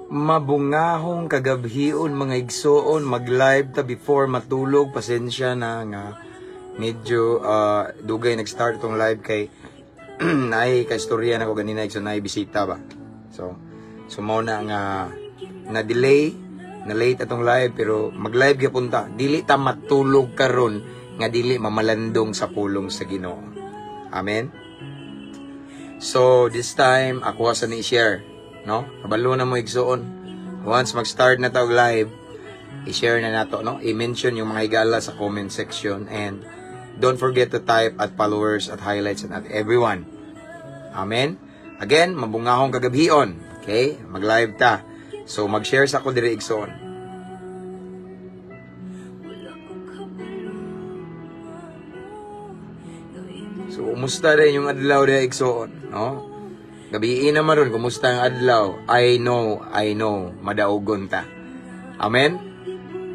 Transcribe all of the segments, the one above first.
Mabungahong kagabhion, mga igsoon, mag-live ta before matulog. Pasensya na nga medyo dugay nag-start itong live kay naay kaistorya na ko ganina, igsoon, naay bisita ba. So mao na nga na delay, na late atong live, pero mag-live gyapon ta. Dili ta matulog karon nga dili mamalandong sa pulong sa Ginoo. Amen. So this time ako sa ni share, no? Kabalo na mo, igsoon. Once mag-start na ta og live, i-share na nato, no? I-mention yung mga higala sa comment section and don't forget to type @followers, @highlights, and @everyone. Amen. Again, mabungahong kagabhion. Okay? Mag-live ta. So mag-share sa ko diri, igsoon. Wala kong kabalo So, kumusta rin yung adlaw diha, igsoon, no? Gabii naman ron, kumusta ang adlaw? I know, madaugon ta. Amen?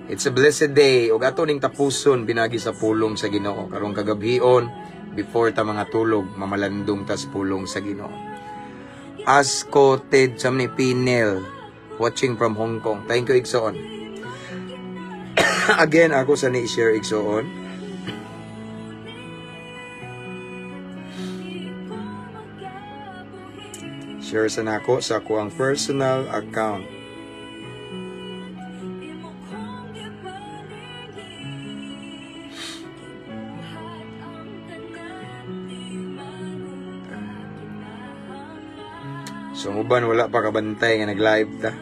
It's a blessed day. Ug ato ning tapuson pinagi sa pulong sa Ginoo. Karong kagabhion, before ta mga tulog, mamalandong tas pulong sa Ginoo. Asko Ted Samni Pinel, watching from Hong Kong. Thank you, igsoon. Again, ako sa ni share, igsoon. Share sa nako sa ako ang personal account. Imo kong gipaningin, gibuhat ang tanan, di man kinahanglan. So uban wala pa kabantay nga nag-live ta.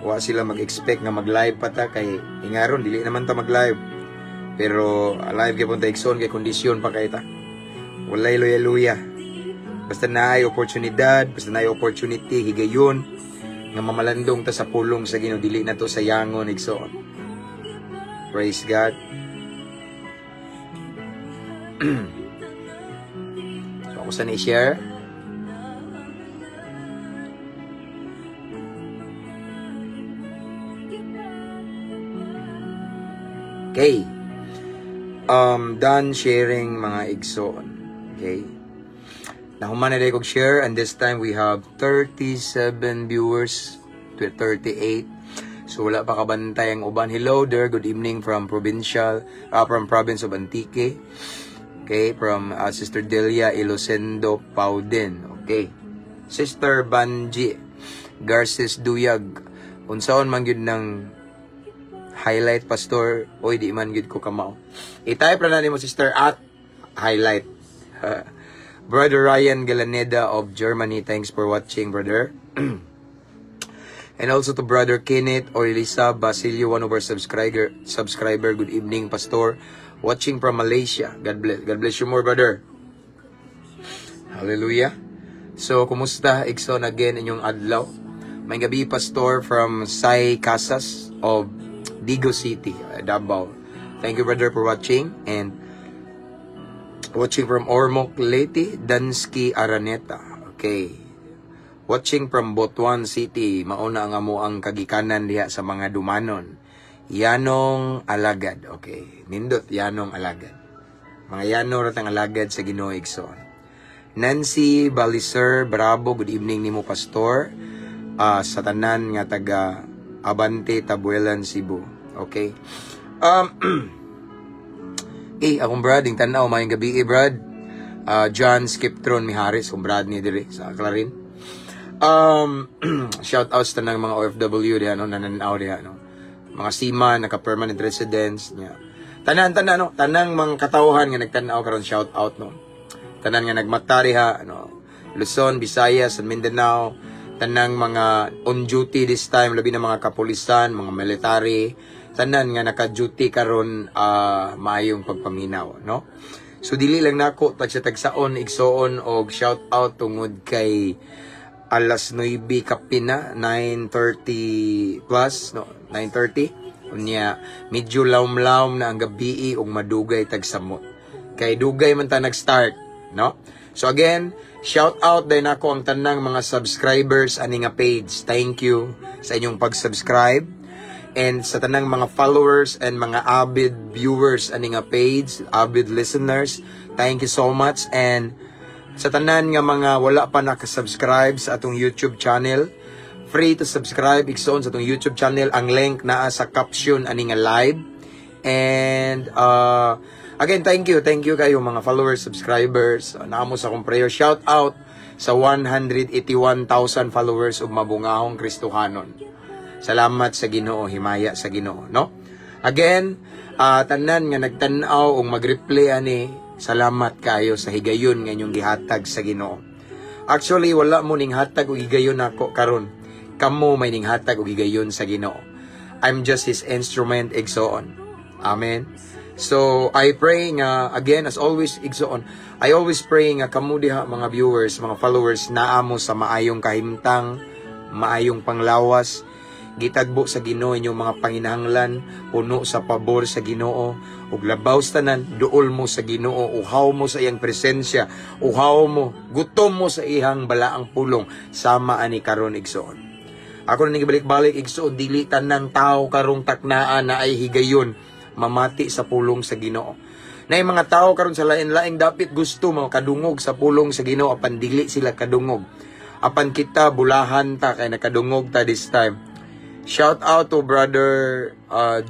Wa sila mag-expect nga mag-live pa ta kay ingaron dili naman ta mag-live. Pero live gyapon ta, igsoon, kay kondisyon pa kay ta. Walay luya-luya. Basta naay oportunidad, basta naay opportunity, higayon nga mamalandong ta sa pulong sa Ginoo, dili na to sayangon, igsoon. Praise God. So ako sa ni-share. Okay. Done sharing, mga igsoon. Okay. Nahuman na kog share and this time we have 37 viewers to 38. So wala pa kabantay ang uban. Hello there. Good evening from province of Antique. Okay, from Sister Delia Ilocendo Pauden. Okay. Sister Banji Garces Duyag. Unsaon man gyud ng highlight, Pastor? Oy, di man gyud ko kamao. I-type ra na nimo, sister, @highlight. Brother Ryan Galaneda of Germany, thanks for watching, brother. And also to Brother Kenneth or Elisa Basilio, one of our subscriber. Good evening, Pastor. Watching from Malaysia. God bless. God bless you more, brother. Hallelujah. So, kumusta, igsoon, again inyong adlaw? May gabi, Pastor, from Sai Casas of Digos City, Davao. Thank you, brother, for watching. And watching from Ormoc, Leyte, Dansky Araneta. Okay. Watching from Butuan City, mauna ang amo ang kagikanan diha sa mga Dumanon. Yanong Alagad. Okay. Nindot, Yanong Alagad. Mga Yano ratang alagad sa Ginoo, igsoon. Nancy Baliser, bravo, good evening nimo, Pastor. Sa tanan nga taga Abante, Tabuelan, Cebu. Okay. Akong brad, yung tanaw, mayong gabi, eh, brad. John Skiptron Miharis, akong brad ni dire sa Clarin. Shout out sa tanang mga OFW diha, no, nananaw diha, no. Mga seaman, naka-permanent residence niya. Tanan, tanan, no, tanang mga katawhan nga nagtan-aw karon, shout out, no. Tanan nga nagmata diha, no. Luzon, Visayas, and Mindanao, tanang mga on duty this time, labi na mga kapulisan, mga military, tanan nga naka-duty karon, maayong pagpaminaw, no? So dili lang nako tagsa-tagsaon, igsoon, og shout out tungod kay alas 9 kapin na, 9:30 plus, no, 9:30. Unya, medyo lawm-lawm na ang gabi ug madugay tagsamot. Kay dugay man ta nag-start, no? So again, shout out din ako ang tanang mga subscribers ani nga page. Thank you sa inyong pag-subscribe. And sa tanang mga followers and mga avid viewers ani nga page, avid listeners, thank you so much. And Sa tanan nga mga wala pa nakasubscribe sa atong YouTube channel, free to subscribe, igsoon, sa atong YouTube channel. Ang link naa sa caption ani nga live. And again, thank you kayo mga followers, subscribers. Naa mo sa akong prayer. Shout out sa 181,000 followers ug mabungahong Kristohanon. Salamat sa Ginoo, himaya sa Ginoo, no? Again, tanan nga nagtan-aw ug mag-replay ani, salamat kayo sa higayon nga inyong gihatag sa Ginoo. Actually, wala mo ning hatag og higayon nako karon. Kamo may ning hatag og higayon sa Ginoo. I'm just his instrument, igsoon. Amen. So, I pray nga, again, as always, igsoon, I always pray nga kamo diha, mga viewers, mga followers, naa mo sa maayong kahimtang, maayong panglawas, gitagbo sa Ginoo inyong mga panginahanglan, puno sa pabor sa Ginoo, ug labaw sa tanan, duol mo sa Ginoo, uhaw mo sa iyang presensya, uhaw mo, gutom mo sa iyang balaang pulong, sama ani karon, igsoon. Ako na balik-balik, igsoon, dili tanang tao karong taknaan na ay higayon mamati sa pulong sa Ginoo. Na yung mga tao karon sa lain-laing dapit gusto mo kadungog sa pulong sa Ginoo, apan dili sila kadungog. Apan kita, bulahan ta kay nakadungog ta this time. Shout out to Brother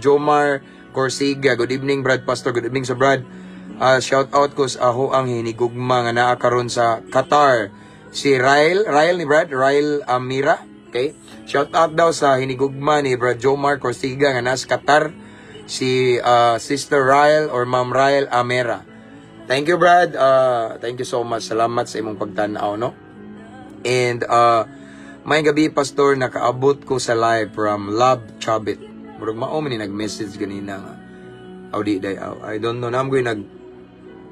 Jomar Corsiga. Good evening, Brad Pastor. Good evening sa Brad. Shout out ko sa ako ang hinigugma nga naa karon sa Qatar. Si Ryle, Ryle ni Brad, Ryle Amira. Okay? Shout out daw sa hinigugma ni Brad Jomar Corsiga nga nasa Qatar. Si Sister Ryle or Ma'am Ryle Amera. Thank you, Brad. Thank you so much. Salamat sa imong pagtan-aw, no? And maayong gabii, Pastor, nakaabot ko sa live from Love Chabit. Murag mao man ni nag-message ganina nga. Aw di day aw. I don't know, naa man nag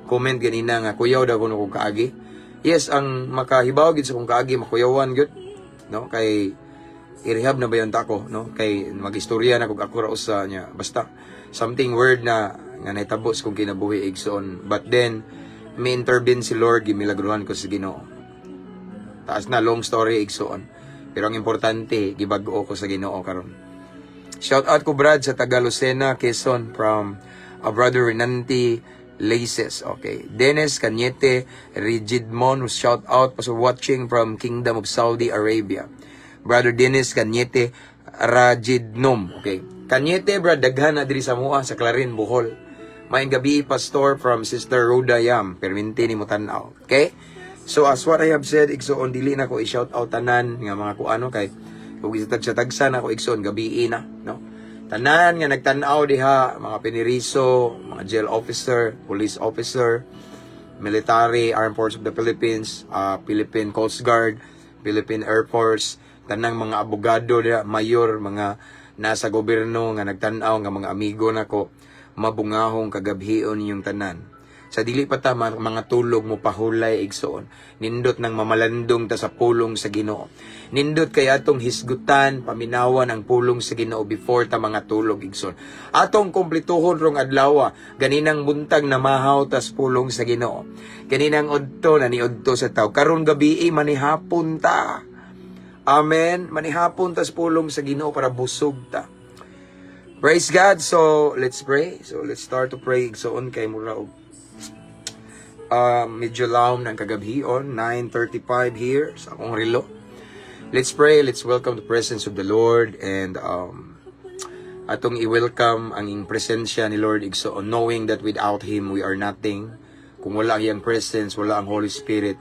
comment ganina nga kuyaw daw kuno kog kaagi. Yes, ang makahibaw gid sa kong kaagi makuyawan gyud, no? Kay i-rehab na ba yun ta ko, no? Kay magistorya na kog ako ra usa niya. Basta something weird na nga nahitabo sa kong kinabuhi, igsoon. But then may intervene si Lord, gimilagruhan ko sa Ginoo. Taas na, long story, igsoon. Pero ang importante, gibag-o ko sa Ginoo karon. Shout out ko, Brad, sa taga Lucena, Quezon, from Brother Renanti Laces. Okay. Dennis Cañete Rigidmon, shout out pa sa watching from Kingdom of Saudi Arabia. Brother Dennis Cañete Rajidnom. Okay. Cañete, Brad, daghan na diri sa mua sa Clarin, Bohol. Maayong gabii, Pastor, from Sister Rhoda Yam. Perminti ni mo tan-aw. Okay? So as what I have said, igsoon, dili na ko i-shout out tanan nga mga kuano kay kung tagsa-tagsa na ko, igsoon, gabii na, no? Tanan nga nagtan-aw diha, mga piniriso, mga jail officer, police officer, military, Armed Forces of the Philippines, Philippine Coast Guard, Philippine Air Force, tanang mga abogado diha, mayor, mga nasa gobyerno nga nagtan-aw nga mga amigo nako, mabungahong kagabhion ninyong tanan. Sa dili pa ta mga tulog mo pahulay, igsoon. Nindot nang mamalandong ta sa pulong sa Ginoo. Nindot kay atong hisgutan, paminawan ang pulong sa Ginoo before ta mga tulog, igsoon. Atong kumplituhon rong adlaw, ganinang buntag namahaw tas pulong sa Ginoo. Ganinang udto naniudto sa tao. Karon gabi manihapon ta. Amen. Manihapon tas pulong sa Ginoo para busog ta. Praise God. So, let's pray. So, let's start to pray. Igsoon, kay mura og medyo lawom ng kagabhion, 9:35 here sa akong relo. Let's pray, let's welcome the presence of the Lord and atong i-welcome ang iyang presensya ni Lord, igsoon, knowing that without Him we are nothing. Kung wala ang iyang presence, wala ang Holy Spirit,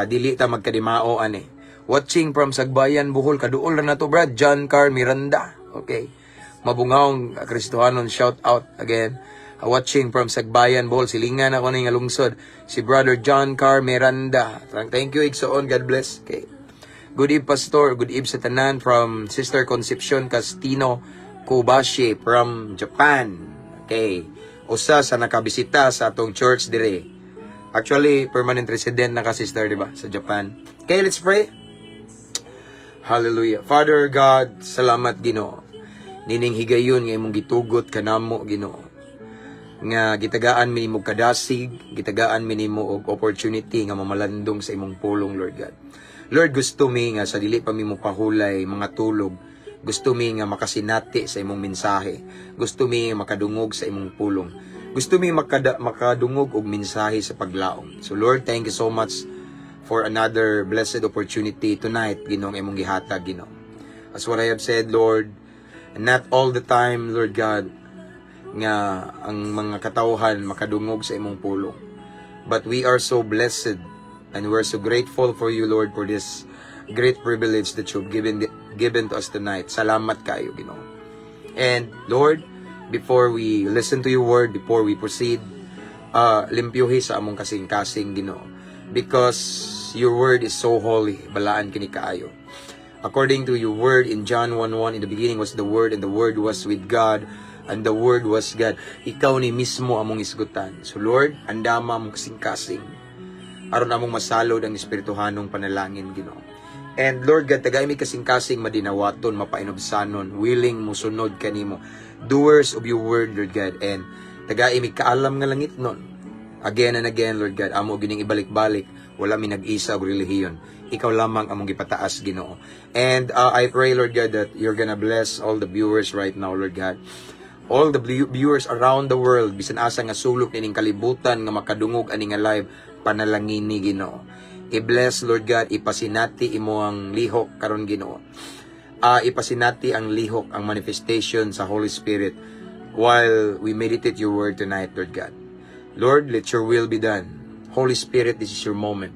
dili ta magkadimao ani. Watching from Sagbayan, Bohol, kaduol na to, Brad, John Car Miranda. Okay. Mabungahong Kristohanon, shout out again. Watching from Sagbayan, Bohol. Silingan ako ni nga lungsod. Si Brother John Car Miranda. Thank you, igsoon. God bless. Okay. Good eve, Pastor. Good eve sa tanan from Sister Concepcion Castino Kobashi from Japan. Okay. Usa sa nakabisita sa atong church dire. Actually, permanent resident na ka, sister, di ba? Sa Japan. Okay, let's pray. Hallelujah. Father God, salamat, Ginoo. Nining higayon nga imong gitugot kanamo, Ginoo. Nga gitagaan mi nimo kadasig, gitagaan mi nimo og opportunity nga mamalandong sa imong pulong, Lord God. Lord, gusto mi nga sa dili pa mi mo pahulay mga tulog, gusto mi nga makasinati sa imong mensahe. Gusto mi nga makadungog sa imong pulong. Gusto mi makadungog og mensahe sa paglaom. So Lord, thank you so much. for another blessed opportunity tonight, Ginoo, imong gihatag, Ginoo. As what I have said, Lord, not all the time, Lord God, nga ang mga katawhan makadungog sa imong pulong. But we are so blessed and we're so grateful for you, Lord, for this great privilege that you've given to us tonight. Salamat kaayo, Ginoo. And Lord, before we listen to your word, before we proceed, limpyuhi sa among kasing-kasing, Ginoo. Because your word is so holy, balaan kini kaayo. According to your word in John 1:1, "In the beginning was the Word, and the Word was with God, and the Word was God." Ikaw ni mismo among isgutan. So Lord, andama among kasing-kasing aron among masalod ang espirituhanong panalangin, Ginoo. And Lord God, tagay mi kasing-kasing madinawaton, mapainubsanon, willing musunod kanimo. Doers of your word, Lord God, and tagay mi kaalam nga langit nun. Again and again, Lord God, amo gining ibalik-balik, wala mi nag-isa og relihiyon. Ikaw lamang among gipataas, Ginoo. And I pray, Lord God, that you're gonna bless all the viewers right now, Lord God. All the viewers around the world, bisan asa nga sulok nining kalibutan nga makadungog ani nga live, panalangini, Ginoo. I-bless, Lord God, ipasinati imo ang lihok karon, Ginoo. Ipasinati ang lihok, ang manifestation sa Holy Spirit while we meditate your word tonight, Lord God. Lord, let your will be done. Holy Spirit, this is your moment.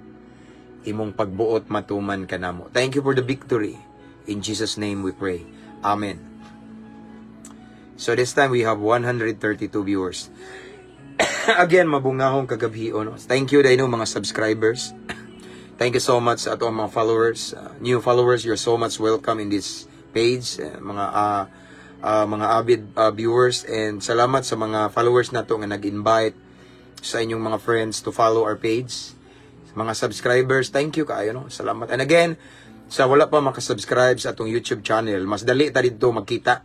Imong pagbuot matuman kanamo. Thank you for the victory. In Jesus' name we pray. Amen. So this time we have 132 viewers. Again, mabungahong kagabhi, no? Thank you dahil mga subscribers. Thank you so much sa ato ang mga followers. New followers, you're so much welcome in this page. Mga avid viewers, and salamat sa mga followers nato nga nag-invite sa inyong mga friends to follow our page. Sa mga subscribers, thank you kaayo, no? Salamat. And again, sa wala pa makasubscribe sa atong YouTube channel, mas dali ta didto magkita.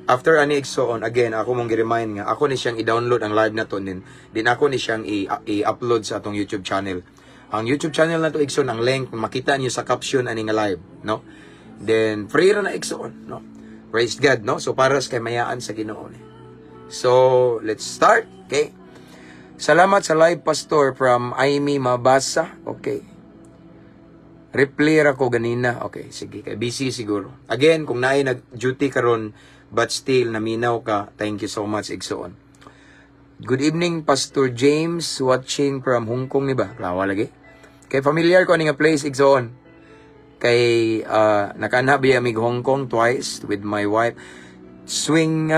After ani, igsoon, again, ako mong gi-remind nga ako ni siyang i-download ang live na to nin din ako ni siyang i-upload sa atong YouTube channel. Ang YouTube channel na to, igsoon, ang link makita niyo sa caption ani nga live, no? Then free ra na, igsoon, no? Praise God, no? So para sa kaymayaan sa Ginoo ni. So let's start, okay? Salamat sa live, Pastor, from Amy Mabasa. Okay. Reply ra ko ganina. Okay, sige. Kay busy siguro. Again, kung naay nag-duty karon but still naminaw ka, thank you so much, igsoon. Good evening, Pastor James, watching from Hong Kong ni ba? Klawa lagi. Kay familiar ko ani nga place, igsoon. Kay nakaanha biya mig Hong Kong twice with my wife. Swing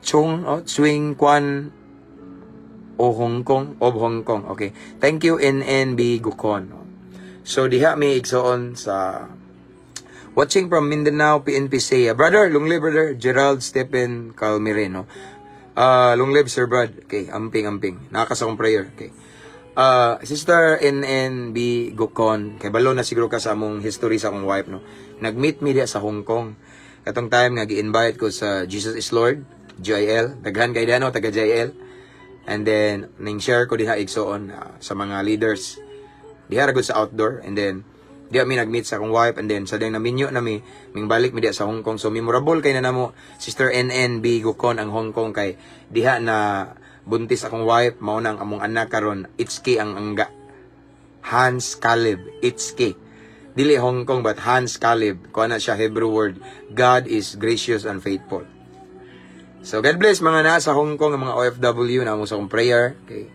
Chung, oh, Swing Kwan o Hong Kong, of Hong Kong. Okay. Thank you, NNB Gukon. So diha mi, igsoon, sa watching from Mindanao, PNP Saya. Brother, long live, brother Gerald Stephen Calmireno. Long live, Sir Brad. Okay, amping amping. Nakasa akong prayer. Okay. Sister NNB Gukon, kay balo na siguro ka sa among history sa akong wife, no. Nag-meet mi diha sa Hong Kong. Katong time nga gi-invite ko sa Jesus is Lord, GIL. Daghan kay no, taga GIL. And then ning share ko diha, igsoon, sa mga leaders. Diha ra gud sa outdoor, and then diha mi nag-meet sa akong wife, and then sa dayang naminyo na mi, ming balik mi diha sa Hong Kong. So memorable kay na namo, Sister NNB Gukon, ang Hong Kong kay diha na buntis akong wife, mao na ang among anak karon, Itsuki ang angga. Hans Caleb, Itsuki. Dili Hong Kong but Hans Caleb. Kuha na siya, Hebrew word. God is gracious and faithful. So God bless mga nasa Hong Kong, ang mga OFW na mo sa akong prayer. Okay.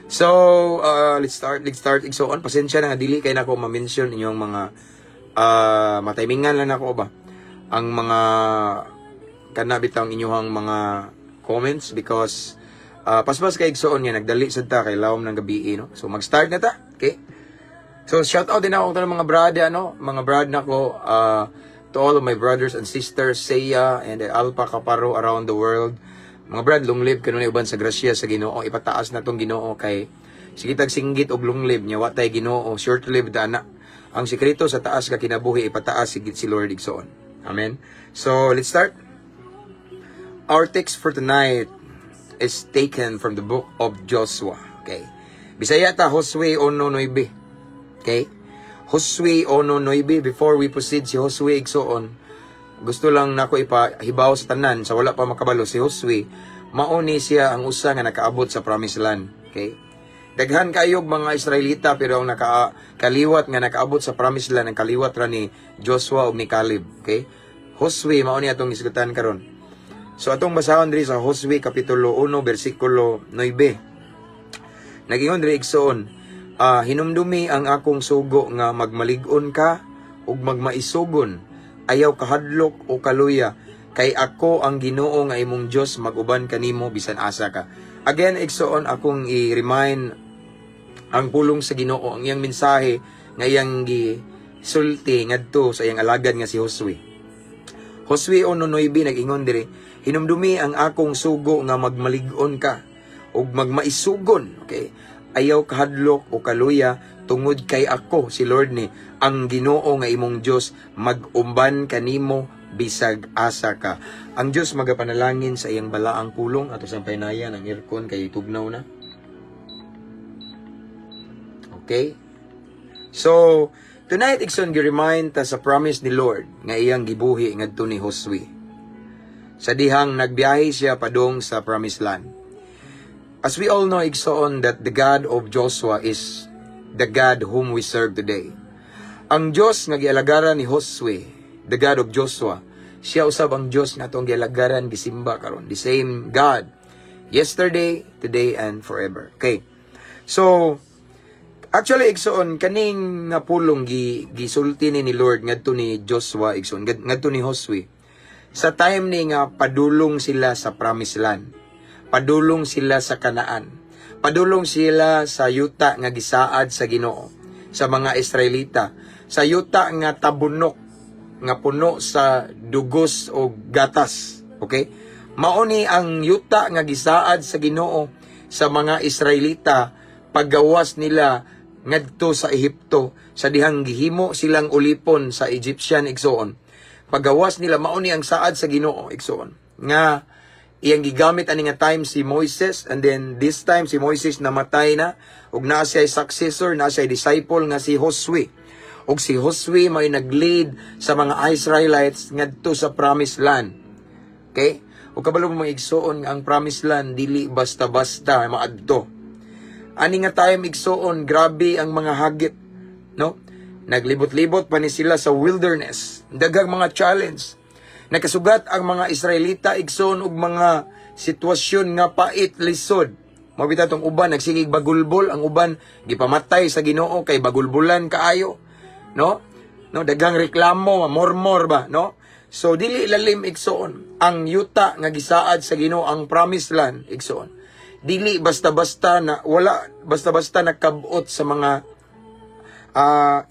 So, let's start, let's start. So on, pasensya na nga dili kay nako ma-mention inyong mga mataymingan lang nako ba ang mga kana bitang inyong mga comments because paspas kay, igsoon, nga nagdali sad ta kay lawom ng gabi, no. So mag-start na ta. Okay. So shout out din ako sa mga brad, ano, mga brad nako, to all of my brothers and sisters, Seiya and Alpha Kaparo around the world. Mga brad, long live kanunay uban sa grasya sa Ginoo. Ipataas na tong Ginoo kay sige tag singgit og long live nya wa tay Ginoo, short lived ana. Ang sekreto sa taas ka kinabuhi, ipataas sigit si Lord, igsoon. Amen. So, let's start. Our text for tonight is taken from the book of Joshua. Okay. Bisaya ta, Josue 1:9. Okay? Josue 1:9. Before we proceed, si Josue, igsoon, gusto lang nako ipahibaw sa tanan sa wala pa makabalo, si Josue mao ni siya ang usa nga nakaabot sa promised land. Okay? Daghan kayog mga Israelita, pero ang nakakaliwat nga nakaabot sa promised land, ang kaliwat ra ni Joshua ug ni Caleb. Okay? Josue mao ni atong isgutan karon. So atong basahon diri sa Josue kapitulo 1 bersikulo 9. Nagingon diri, igsoon, "Hinumdumi ang akong sugo nga magmalig-on ka ug magmaisugon, ayaw kahadlok o kaluya, kay ako ang Ginoo nga imong Dios mag-uban kanimo bisan asa ka." Again, igsoon, akong i-remind ang pulong sa Ginoo, ang iyang mensahe nga iyang gisulti ngadto sa iyang alagad nga si Josue. Josue 1:9, nag-ingon diri, "Hinumdumi ang akong sugo nga magmalig-on ka ug magmaisugon," okay? "Ayaw kahadlok o kaluya tungod kay ako, si Lord ni, ang Ginoo nga imong Dios mag-umban kanimo bisag asa ka." Ang Dios magapanalangin sa iyang balaang pulong. Ato sang pahinayan ang aircon kay tugnaw na. Okay? So, tonight, igsoon, gi-remind ta sa promise ni Lord nga iyang gibuhi ngadto ni Josue sa dihang nagbiyahe siya padung sa promised land. As we all know, igsoon, that the God of Joshua is the God whom we serve today. Ang Dios nga gialagaran ni Josue, the God of Joshua, siya usab ang Dios nga atong gialagaran, gisimba karon. The same God yesterday, today, and forever. Okay. So, actually, igsoon, kaning nga pulong gisulti ni Lord ngadto ni Joshua, igsoon, ngadto ni Josue sa time ni nga padulong sila sa promised land. Padulong sila sa Kanaan. Padulong sila sa yuta nga gisaad sa Ginoo sa mga Israelita. Sa yuta nga tabunok, nga puno sa dugos o gatas. Okay? Mao ni ang yuta nga gisaad sa Ginoo sa mga Israelita paggawas nila ngadto sa Ehipto, sa dihang gihimo silang ulipon sa Egyptian, igsoon. Paggawas nila, mao ni ang saad sa Ginoo, igsoon, nga iyang gigamit ani nga time si Moises. And then this time si Moises namatay na ug naa siya successor, naa siya disciple nga si Josue. Ug si Josue may nag-lead sa mga Israelites ngadto sa promised land. Okay? Ug kabalo mo, mga igsoon, nga ang promised land dili basta-basta maadto. Ani nga time, igsoon, grabe ang mga hagit, no? Naglibot-libot pa ni sila sa wilderness. Daghang mga challenge. Nakasugat ang mga Israelita, igsoon, og mga sitwasyon nga pait, lisod. Mao bitaw tong uban nagsigig bagulbol, ang uban gipamatay sa Ginoo kay bagulbulan kaayo. No? No, daghang reklamo, murmur ba, no? So dili lalim, igsoon, ang yuta nga gisaad sa Ginoo, ang promised land, igsoon. Dili basta-basta na wala basta-basta nakabot sa mga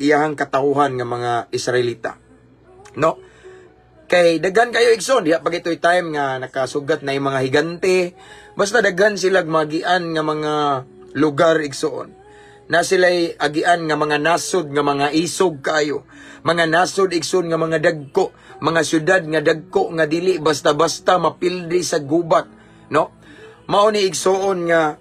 iyahang katawhan nga mga Israelita. No? Kay daghan kayo, igsoon, diha pag ito'y time nga nakasugat na yung mga higante. Basta daghan sila magian nga mga lugar, igsoon. Na sila'y agian nga mga nasod nga mga isog kaayo. Mga nasod, igsoon, nga mga dagko, mga syudad nga dagko nga dili basta-basta mapildi sa gubat, no? Mao ni, igsoon, nga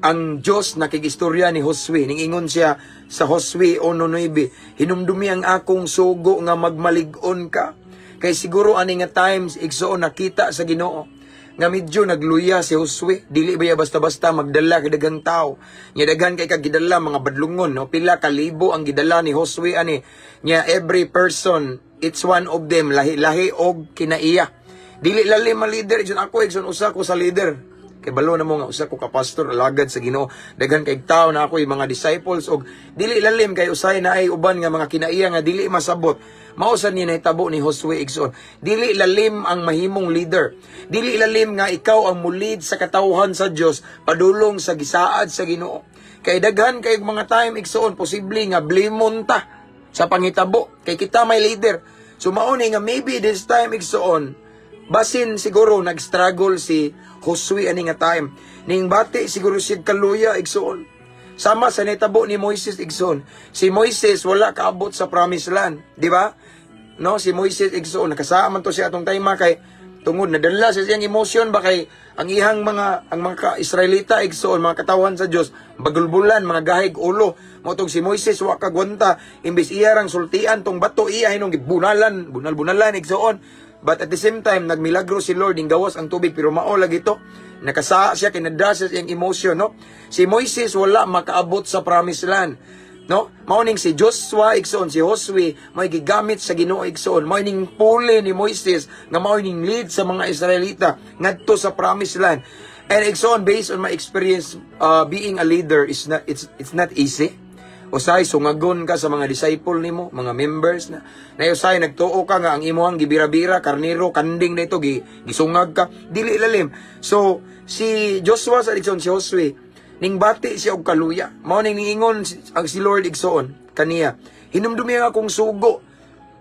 ang Diyos nakigistorya ni Josue. Ningingon siya sa Josue 1:9, "Hinumdumi ang akong sugo nga magmalig-on ka." Kay siguro ani nga times, igsoon, nakita sa Ginoo nga medyo nagluya si Josue. Dili ba ya basta-basta magdala kay daghang tao. Nya daghan kay kag gidala, mga badlungon, no? Pila ka libo ang gidala ni Josue ani. Nya every person, each one of them lahi-lahi og kinaiya. Dili lalim ang leader, igsoon. Ako, igsoon, usa ko sa leader. Kay balo na mo nga usa ko ka pastor, alagad sa Ginoo. Daghan kay tao na ako mga disciples og dili lalim kay usay na ay uban nga mga kinaiya nga dili masabot. Mao sad ni nahitabo ni Josue, igsoon. Dili lalim ang mahimong leader. Dili lalim nga ikaw ang mulid sa katawhan sa Dios padulong sa gisaad sa Ginoo. Kay daghan kay mga time, igsoon, posible nga blamon ta sa pangitabo kay kita may leader. So mao ni nga maybe this time, igsoon, basin siguro nag-struggle si Josue ani nga time. Ning bati siguro siya kaluya, igsoon. Sama sa nitabo ni Moises, igsoon. Si Moises wala kaabot sa promised land, di ba? No, si Moises, igsoon, nakasama man to siya atong time kay tungod nadala sa siyang emosyon ba, kay ang mga ka-Israelita, igsoon, mga katawan sa Dios, bagulbulan, mga gahig ulo. Mao tong si Moises wa kagwanta, imbes iya rang sultian tong bato, iya hinong gibunalan, bunal-bunalan, igsoon. But at the same time, nagmilagro si Lord, gawas ang tubig, pero mao lagi to. Nakasaa siya, kinadra siya sa iyang emotion, no? Si Moises wala makaabot sa promised land. No? Mao ning si Joshua, igsoon, si Josue, may gigamit sa Ginoo, igsoon. Mao ning puli ni Moises nga mao ning lead sa mga Israelita ngadto sa promised land. And igsoon, based on my experience, being a leader is not it's not easy. Usahay sungagon ka sa mga disciple nimo, mga members na. Na usahay nagtuo ka nga ang imuhang gibira-bira, karnero, kanding na ito, gisungag ka, dili lalim. So, si Joshua sa igsoon, si Josue, ning bati siya og kaluya. Mao ning niingon ang si Lord, igsoon, kaniya: "Hinumdumi ang akong sugo,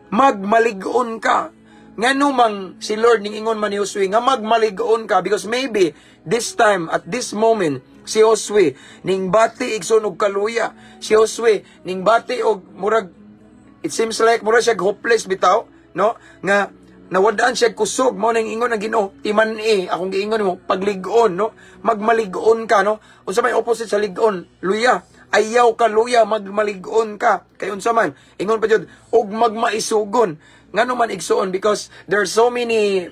magmalig-on ka." Ngano mang si Lord ning ingon man ni Josue nga magmalig-on ka? Because maybe this time, at this moment, si Josue ning bati, igsoon, og kaluya. Si Josue ning bati og murag, it seems like murag siya hopeless bitaw, no, nga nawadaan siya kusog. Mao ning ingon ang Ginoo, "Timan-i akong giingon nimo, paglig-on," no? Magmalig-on ka, no? Unsa may opposite sa lig-on? Luya. Ayaw ka luya, magmalig-on ka. Kay unsa man ingon pa jud og magmaisugon? Ngano man, igsoon? Because there are so many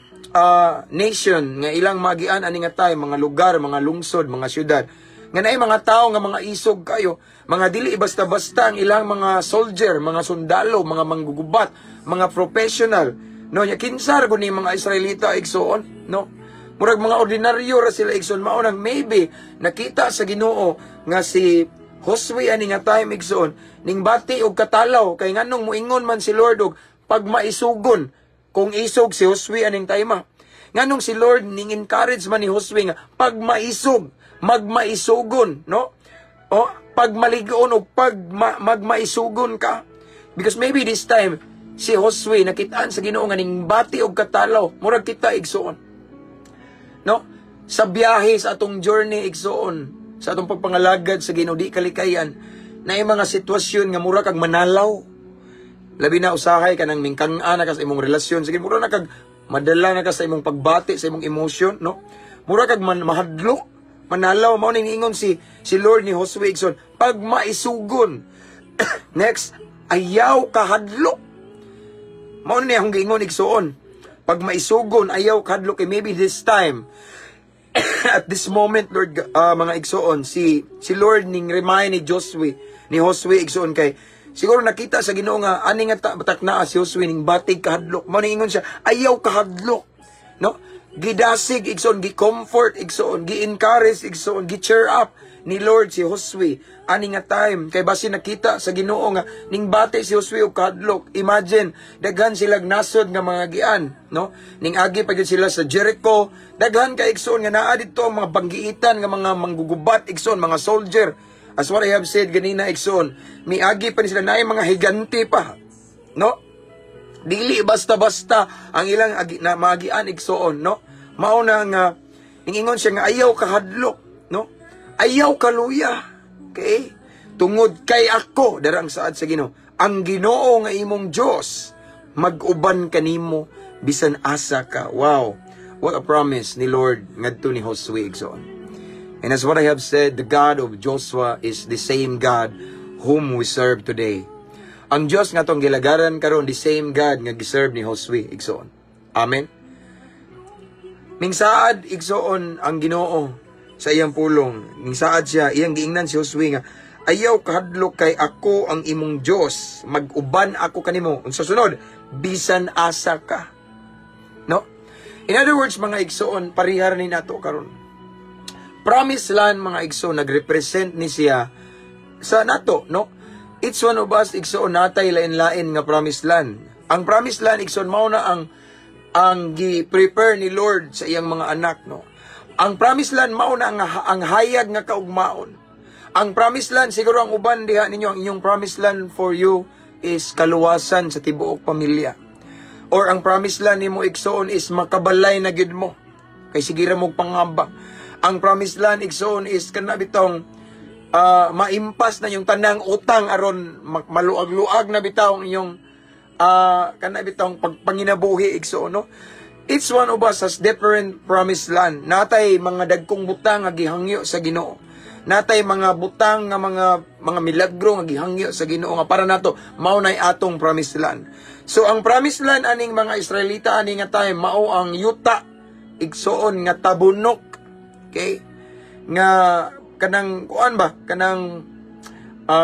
nation nga ilang magian ani nga time, mga lugar, mga lungsod, mga syudad nga naay mga tao nga mga isog kayo, mga dili basta-basta ang ilang mga soldier, mga sundalo, mga manggugubat, mga professional, no? Nya kinsa ra gud ni mga Israelita, igsoon, no? Murag mga ordinaryo ra sila, igsoon. Mao nang maybe nakita sa Ginoo nga si Josue ani nga time, igsoon, ning bati og katalaw, kay nganong moingon man si Lord og pagmaisugon kung isog si Josue aning time? Nganong si Lord ning encourage man ni Josue nga pagmaisog, magmaisugon, no? O pagmaligon o pag magmaisugon ka? Because maybe this time si Josue nakitaan sa Ginoo nga ning bati og katalaw, murag kita, igsoon. No? Sa biyahe sa atong journey, igsoon, sa atong pagpangalagad sa Ginoo, di kalikayan na mga sitwasyon nga mura kag manalaw. Labi na usahay kanang mingkang-a na ka sa imong relasyon. Sige, mura na kag madala na ka sa imong pagbati, sa imong emotion, no? Mura kag man, mahadlok, manalaw. Mao ning ingon si Lord ni Josue, igsoon, pag maisugon. Next, ayaw kahadlok. Mao ni akong giingon, igsoon. Pag maisugon, ayaw kahadlok. Eh, maybe this time, at this moment, Lord, mga igsoon, si Lord ning remind ni Josue, ni Josue, igsoon, kay siguro nakita sa Ginoo nga ani nga takna si Josue ning batig kahadlok. Mao ning ingon siya, ayaw kahadlok. No? Gidasig, igsoon, gi-comfort, igsoon, gi-encourage, igsoon, gi-cheer up ni Lord si Josue ani nga time kay basi nakita sa Ginoo nga ning bati si Josue og kahadlok. Imagine, daghan silag nasod nga mga gian, no? Ning agi pa gyud sila sa Jericho. Daghan ka, igsoon, nga naa didto ang mga banggiitan nga mga manggugubat, igsoon, mga soldier. As what I have said ganina, igsoon, miagi pa ni sila, naay mga higante pa, no? Dili basta-basta ang ilang agi, na maagian, igsoon, no? Mao na nga ningingon siya nga ayaw kahadlok, no? Ayaw kaluya. Okay? Tungod kay ako, dara ang saad sa Ginoo, ang Ginoo nga imong Dios, mag-uban kanimo bisan asa ka. Wow. What a promise ni Lord ngadto ni Josue, igsoon. And as what I have said, the God of Joshua is the same God whom we serve today. Ang Dios nga atong gilagaran karon, the same God nga giserve ni Josue, igsoon. Amen. Mingsaad, igsoon, ang Ginoo sa iyang pulong. Mingsaad siya, iyang giingnan si Josue nga ayaw kahadlok kay ako ang imong Dios, mag-uban ako kanimo. Unsa sunod? Bisan asa ka. No? In other words, mga igsoon, parihar ni nato karon. Promise land, mga igsoon, nagrepresent ni siya sa nato, no? Each one of us, igsoon, natay lain-lain nga promised land. Ang promised land, igsoon, mao na ang gi-prepare ni Lord sa iyang mga anak, no? Ang promised land mao na ang hayag nga kaugmaon. Ang promised land, siguro ang uban diha ninyo, ang inyong promised land for you is kaluwasan sa tibuok pamilya. Or ang promised land nimo, igsoon, is makabalay na gid mo. Kay sige ra mo pangabang. Ang promised land, igsoon, is kana bitong maimpas na yung tanang utang aron maluag-luag na bitaw ang inyong kana bitong pagpanginabuhi, igsoon, no? Each one of us has different promised land. Natay mga dagkong butang nga gihangyo sa Ginoo. Natay mga butang nga mga milagro nga gihangyo sa Ginoo nga para nato mao nay atong promised land. So ang promised land aning mga Israelita ani nga time mao ang yuta, igsoon, nga tabunok. Okay? Nga kanang kuan ba, kanang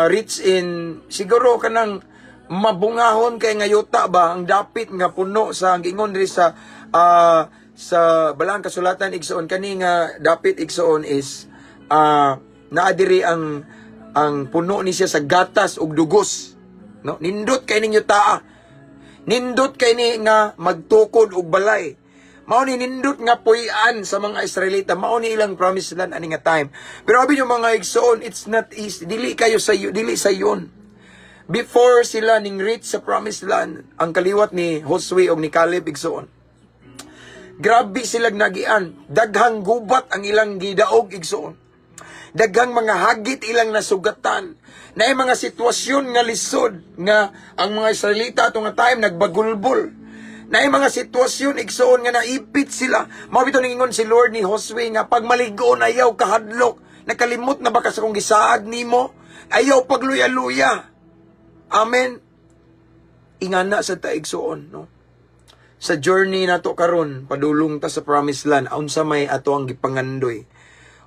rich in siguro kanang mabungahon kay nga yuta ba, ang dapit nga puno sa, ang giingon diri sa Balaang Kasulatan, igsoon, kani nga dapit, igsoon, is naa diri ang puno ni siya sa gatas ug dugos, no? Nindot kay ninyo taa, nindot kay ni nga magtukod og balay. Mao ni nindot nga puy-an sa mga Israelita, mao ni ilang promised land ani nga time. Pero abi nyo, mga igsoon, it's not easy. Dili kayo sa dili sa yun. Before sila ning reach sa promised land, ang kaliwat ni Josue og ni Caleb, igsoon. Grabe sila nagian, daghang gubat ang ilang gidaog, igsoon. Daghang mga hagit ilang nasugatan. Naay mga sitwasyon nga lisod nga ang mga Israelita ato nga time nagbagulbol. Naay mga sitwasyon, igsoon, nga naipit sila. Mao bitaw ningingon si Lord ni Josue nga pag maligo ayaw kahadlok. Nakalimot na ba ka sa kung gisaad nimo? Ayaw pagluya-luya. Amen. Ingana sa ta, igsoon, no? Sa journey nato karon, padulong ta sa promised land, unsa may ato ang gipangandoy?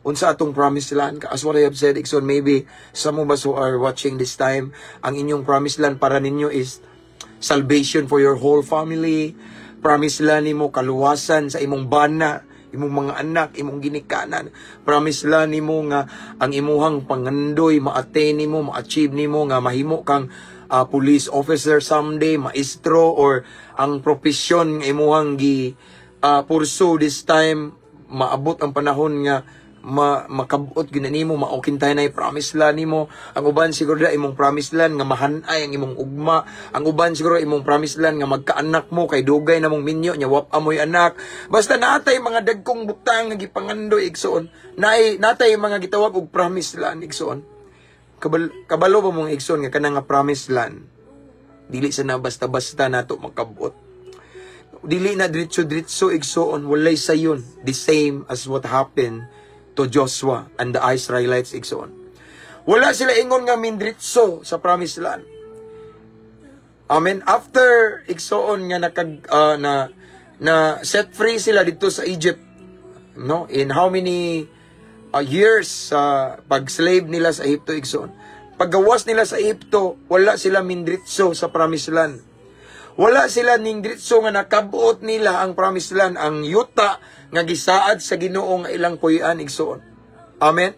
Unsa atong promised land? As what I have said, igsoon, maybe some of us who are watching this time, ang inyong promised land para ninyo is salvation for your whole family. Promise land nimo kaluwasan sa imong bana, imong mga anak, imong ginikanan. Promise land nimo nga ang imuhang pangandoy ma-attain nimo, ma-achieve nimo nga mahimo kang police officer someday, maestro, or ang profesyon nga imuhang gi pursue this time, maabot ang panahon nga makabot gyud na nimo, maokintay na promise land nimo. Ang uban siguro da imong promise land nga mahanay ang imong ugma. Ang uban siguro imong promise land nga magkaanak mo kay dugay na mong minyo nya wa pa moy anak. Basta natay mga dagkong butang nga gipangandoy, igsoon. Naay natay mga gitawag og promise land, igsoon. Kabalo ba mong, igsoon, nga kanang nga promise land dili sa na basta-basta nato makabot? Dili na diretso-diretso, igsoon. Walay sayon. The same as what happened to Joshua and the Israelites, igsoon. Wala sila ingon nga mindritso sa promised land. Amen. After, igsoon, nga nakag na na set free sila dito sa Egypt, no? In how many years sa pag-slave nila sa Ehipto, igsoon. Paggawas nila sa Ehipto, wala sila mindritso sa promised land. Wala sila ningdritso nga nakabot nila ang promised land, ang yuta nga gisaad sa Ginoo nga ilang puy-an, igsoon. Amen.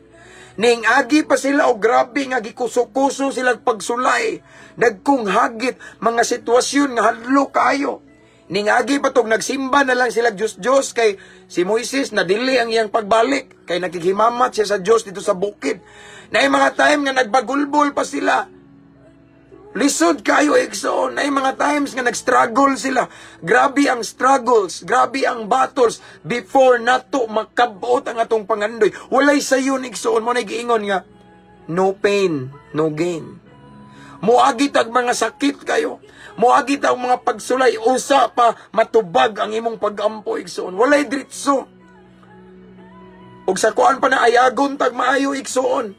Ning agi pa sila og grabe nga gikuso-kuso sila pagsulay. Dagkong hagit, mga sitwasyon nga hadlok kaayo. Ning agi pa tog nagsimba na lang sila Diyos Diyos kay si Moises na dili ang iyang pagbalik kay nakighimamat siya sa Dios dito sa bukid. Naay mga time nga nagbagulbol pa sila. Lisod kayo, igsoon. Naay mga times nga nag-struggle sila. Grabe ang struggles, grabe ang battles before nato makabot ang atong pangandoy. Walay sayon, igsoon. Mo na giingon nga no pain, no gain. Moagi tag mga sakit kayo. Moagi tag mga pagsulay usa pa matubag ang imong pagampo, igsoon. Walay diretso. Ug sa kuan pa na ayagon tag maayo, igsoon.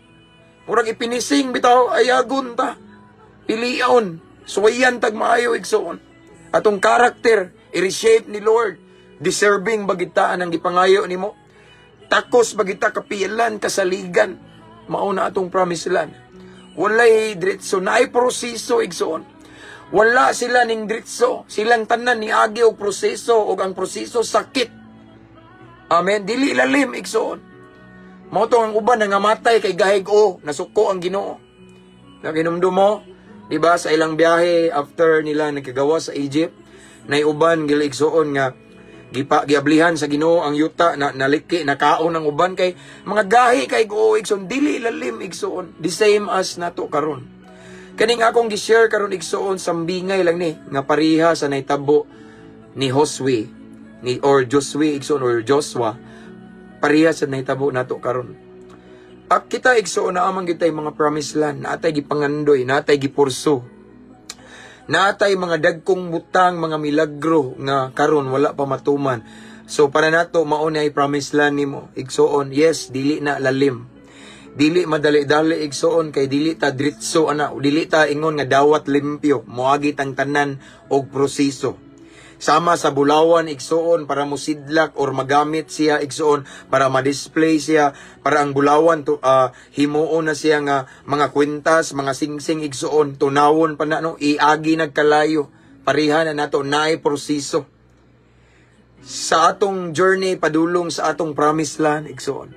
Murag ipinising bitaw, ayagon ta. Pilion, suwayan tag maayo, igsoon. Atong karakter i-reshape ni Lord. Deserving ba kita ang gipangayo nimo? Takos ba kita kapilan kasaligan? Mao na atong promised land. Walay diretso, naay proseso, igsoon. Wala sila ning diretso. Silang tanan ni agi og proseso ug ang proseso sakit. Amen. Dili lalim, igsoon. Mao to ang uban nangamatay kay gahig o nasuko ang Ginoo. Naginumdum mo, di ba, sa ilang biyahe after nila nagkagawa sa Egypt, nay uban gila, igsoon, nga gipa giablihan sa Ginoo ang yuta na naliki nakaon ang uban kay mga gahi kay go, igsoon, dili lalim, igsoon. The same as nato karon. Kaning akong gi-share karon, igsoon, sambingay lang ni nga pareha sa nahitabo ni Josue ni or Josue, igsoon, or Joshua, pareha sa nahitabo nato karon. Ak kita, igsoon, na amang gitay mga promised land, natay gipangandoy, natay gipurso. Natay mga dagkong butang, mga milagro nga karon wala pa matuman. So para nato mao na ay promised land nimo, igsoon. Yes, dili na lalim. Dili madali-dali, igsoon, kay dili ta dritso ana, dili ta ingon nga dawat limpyo, moagi tang tanan og proseso. Sama sa bulawan, igsoon, para mosidlak or magamit siya, igsoon, para ma-display siya, para ang bulawan to himuon na siya nga mga kwintas, mga singsing, igsoon, tunawon pa na, no, iagi nagkalayo. Pareha na nato, naay proseso sa atong journey padulong sa atong promised land, igsoon.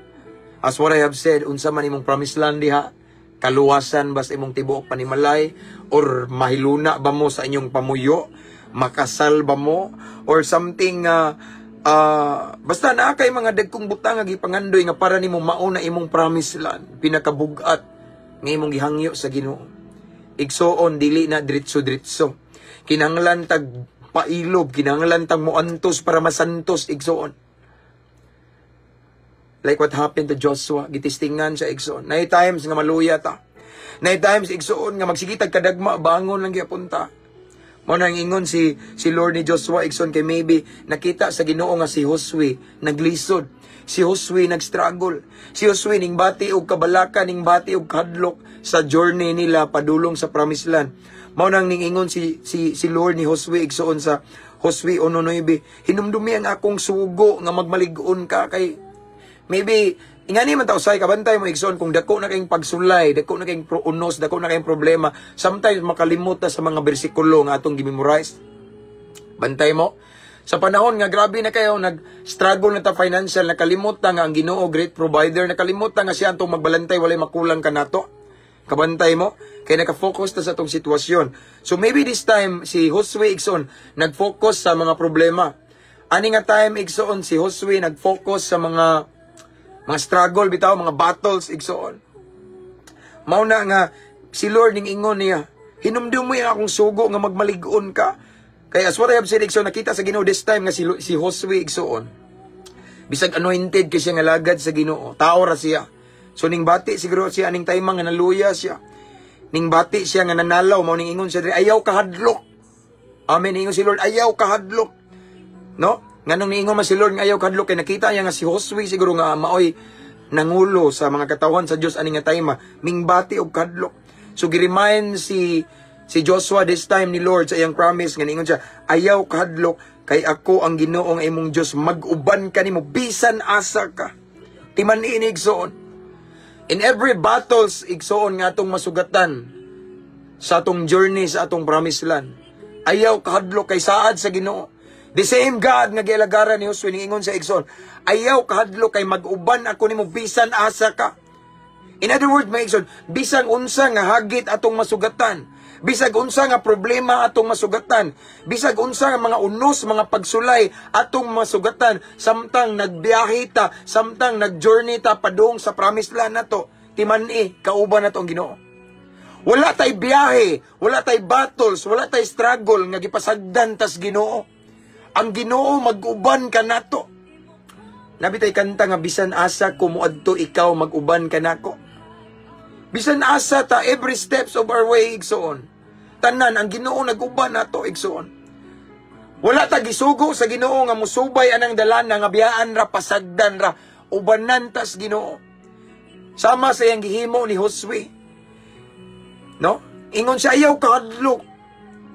As what I have said, unsa man imong promised land diha, kaluwasan ba sa imong tibuok panimalay or mahiluna ba mo sa inyong pamuyo, makasal ba mo or something, basta naa kay mga dagkong butang nga gipangandoy nga para nimo mauna imong promised land, pinakabugat nga imong gihangyo sa Ginoo. Igsoon, dili na diretso-diretso. Kinahanglan tag pailob, kinahanglan tag moantos para masantos, igsoon. Like what happened to Joshua, gitistingan siya, igsoon. Naay times nga maluya ta. Naay times, igsoon, nga magsigitag kadagma, bangon lang gyapon ta. Mao nang ingon si Lord ni Joshua, igsoon, kay maybe nakita sa Ginoo nga si Josue naglisod. Si Josue nagstruggle. Si Josue ning bati og kabalaka, ning bati og kadlok sa journey nila padulong sa promised land. Mao nang ningingon si Lord ni Josue, igsoon, sa Josue 1:9, "Hinumdumi ang akong sugo nga magmalig-on ka," kay maybe ingani man ta usay, kabantay mo, igsoon, kung dako na kayong pagsulay, dako na kayong unos, dako na kayong problema, sometimes makalimot ta sa mga bersikulo nga atong gimemorize. Bantay mo. Sa panahon nga grabe na kayo, nag-struggle na ta financial, nakalimot ta nga ang Ginoo great provider, nakalimot ta nga siya antong magbalantay, walay makulang kanato. Kabantay mo, kay naka-focus ta sa atong sitwasyon. So maybe this time, si Josue, igsoon, nag-focus sa mga problema. Ani nga time, igsoon, si Josue nag-focus sa mga struggle bitaw, mga battles, igsoon. Mao na nga si Lord ning ingon niya, "Hinumdumi ang akong sugo nga magmalig-on ka." Kaya as what I have said, igsoon, nakita sa Ginoo this time nga si Josue, igsoon, bisag anointed kay siya nga lagad sa Ginoo, tao ra siya. So ning bati siguro siya aning time nga naluya siya. Ning bati siya nga nanalaw, mao ning ingon siya diri, "Ayaw kahadlok." Amen, ingon si Lord, "Ayaw kahadlok." No? Nganong niingon man si Lord nga ayaw kahadlok? Kay nakita niya nga si Josue siguro nga maoy nangulo sa mga katawan sa Dios ani nga time, mingbati og kadlok. So gi-remind si Joshua this time ni Lord sa iyang promise nga niingon siya, "Ayaw kahadlok kay ako ang Ginoo nga imong Dios, mag-uban kanimo bisan asa ka." Timan-i, igsoon. In every battles, igsoon, nga atong masugatan sa atong journey sa atong promised land, ayaw kahadlok kay saad sa Ginoo. The same God nga gialagaran ni Josue, niingon sa igsoon, "Ayaw kahadlok kay mag-uban ako nimo bisan asa ka." In other words, mga igsoon, bisan unsa nga hagit atong masugatan, bisag unsa nga problema atong masugatan, bisag unsa nga mga unos, mga pagsulay atong masugatan, samtang nagbiyahe ta, samtang nagjourney ta padung sa promised land nato, timan-i, kauban nato ang Ginoo. Wala tay biyahe, wala tay battles, wala tay struggle nga gipasagdan tas Ginoo. Ang Ginoo mag-uban kanato. Naa bitay kanta nga "Bisan asa ko moadto, ikaw mag-uban kanako." Bisan asa ta, every steps of our way, igsoon. Tanan ang Ginoo nag-uban nato, igsoon. Wala ta gisugo sa Ginoo nga musubay anang dalana nga biyaan ra, pasagdan ra, ubanan tas Ginoo. Sama sa iyang gihimo ni Josue. No? Ingon siya, "Ayaw kahadlok."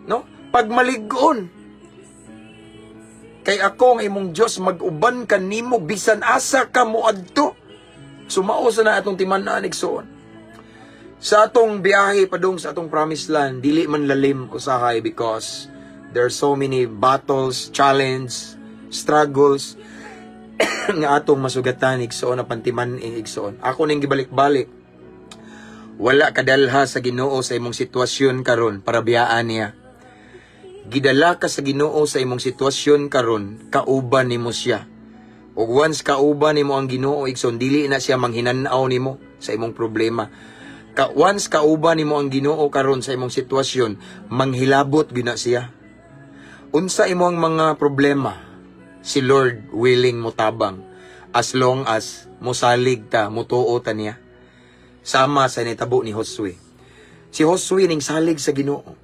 No? Pagmalig-on. Kay ako ang imong Dios, mag-uban kanimo bisan asa ka moadto. Sumao sa na atong timan-an, igsoon. Sa atong biyahe padung sa atong promised land, dili man lalim usahay because there are so many battles, challenge, struggles nga atong masugatan, igsoon, na pantiman igsoon. Ako ning gibalik-balik. Wala kadalha sa Ginoo sa imong sitwasyon karon para biyaan niya. Gidala ka sa Ginoo sa imong sitwasyon karon, kauban nimo siya. Ug once kauban nimo ang Ginoo, igsoon, dili na siya manghinan-aw nimo sa imong problema. Once kauban nimo ang Ginoo karon sa imong sitwasyon, manghilabot gyud na siya. Unsa imong mga problema, si Lord willing motabang as long as mosalig ta, mutuo ta niya. Sama sa nitabo ni Josue. Si Josue ning salig sa Ginoo.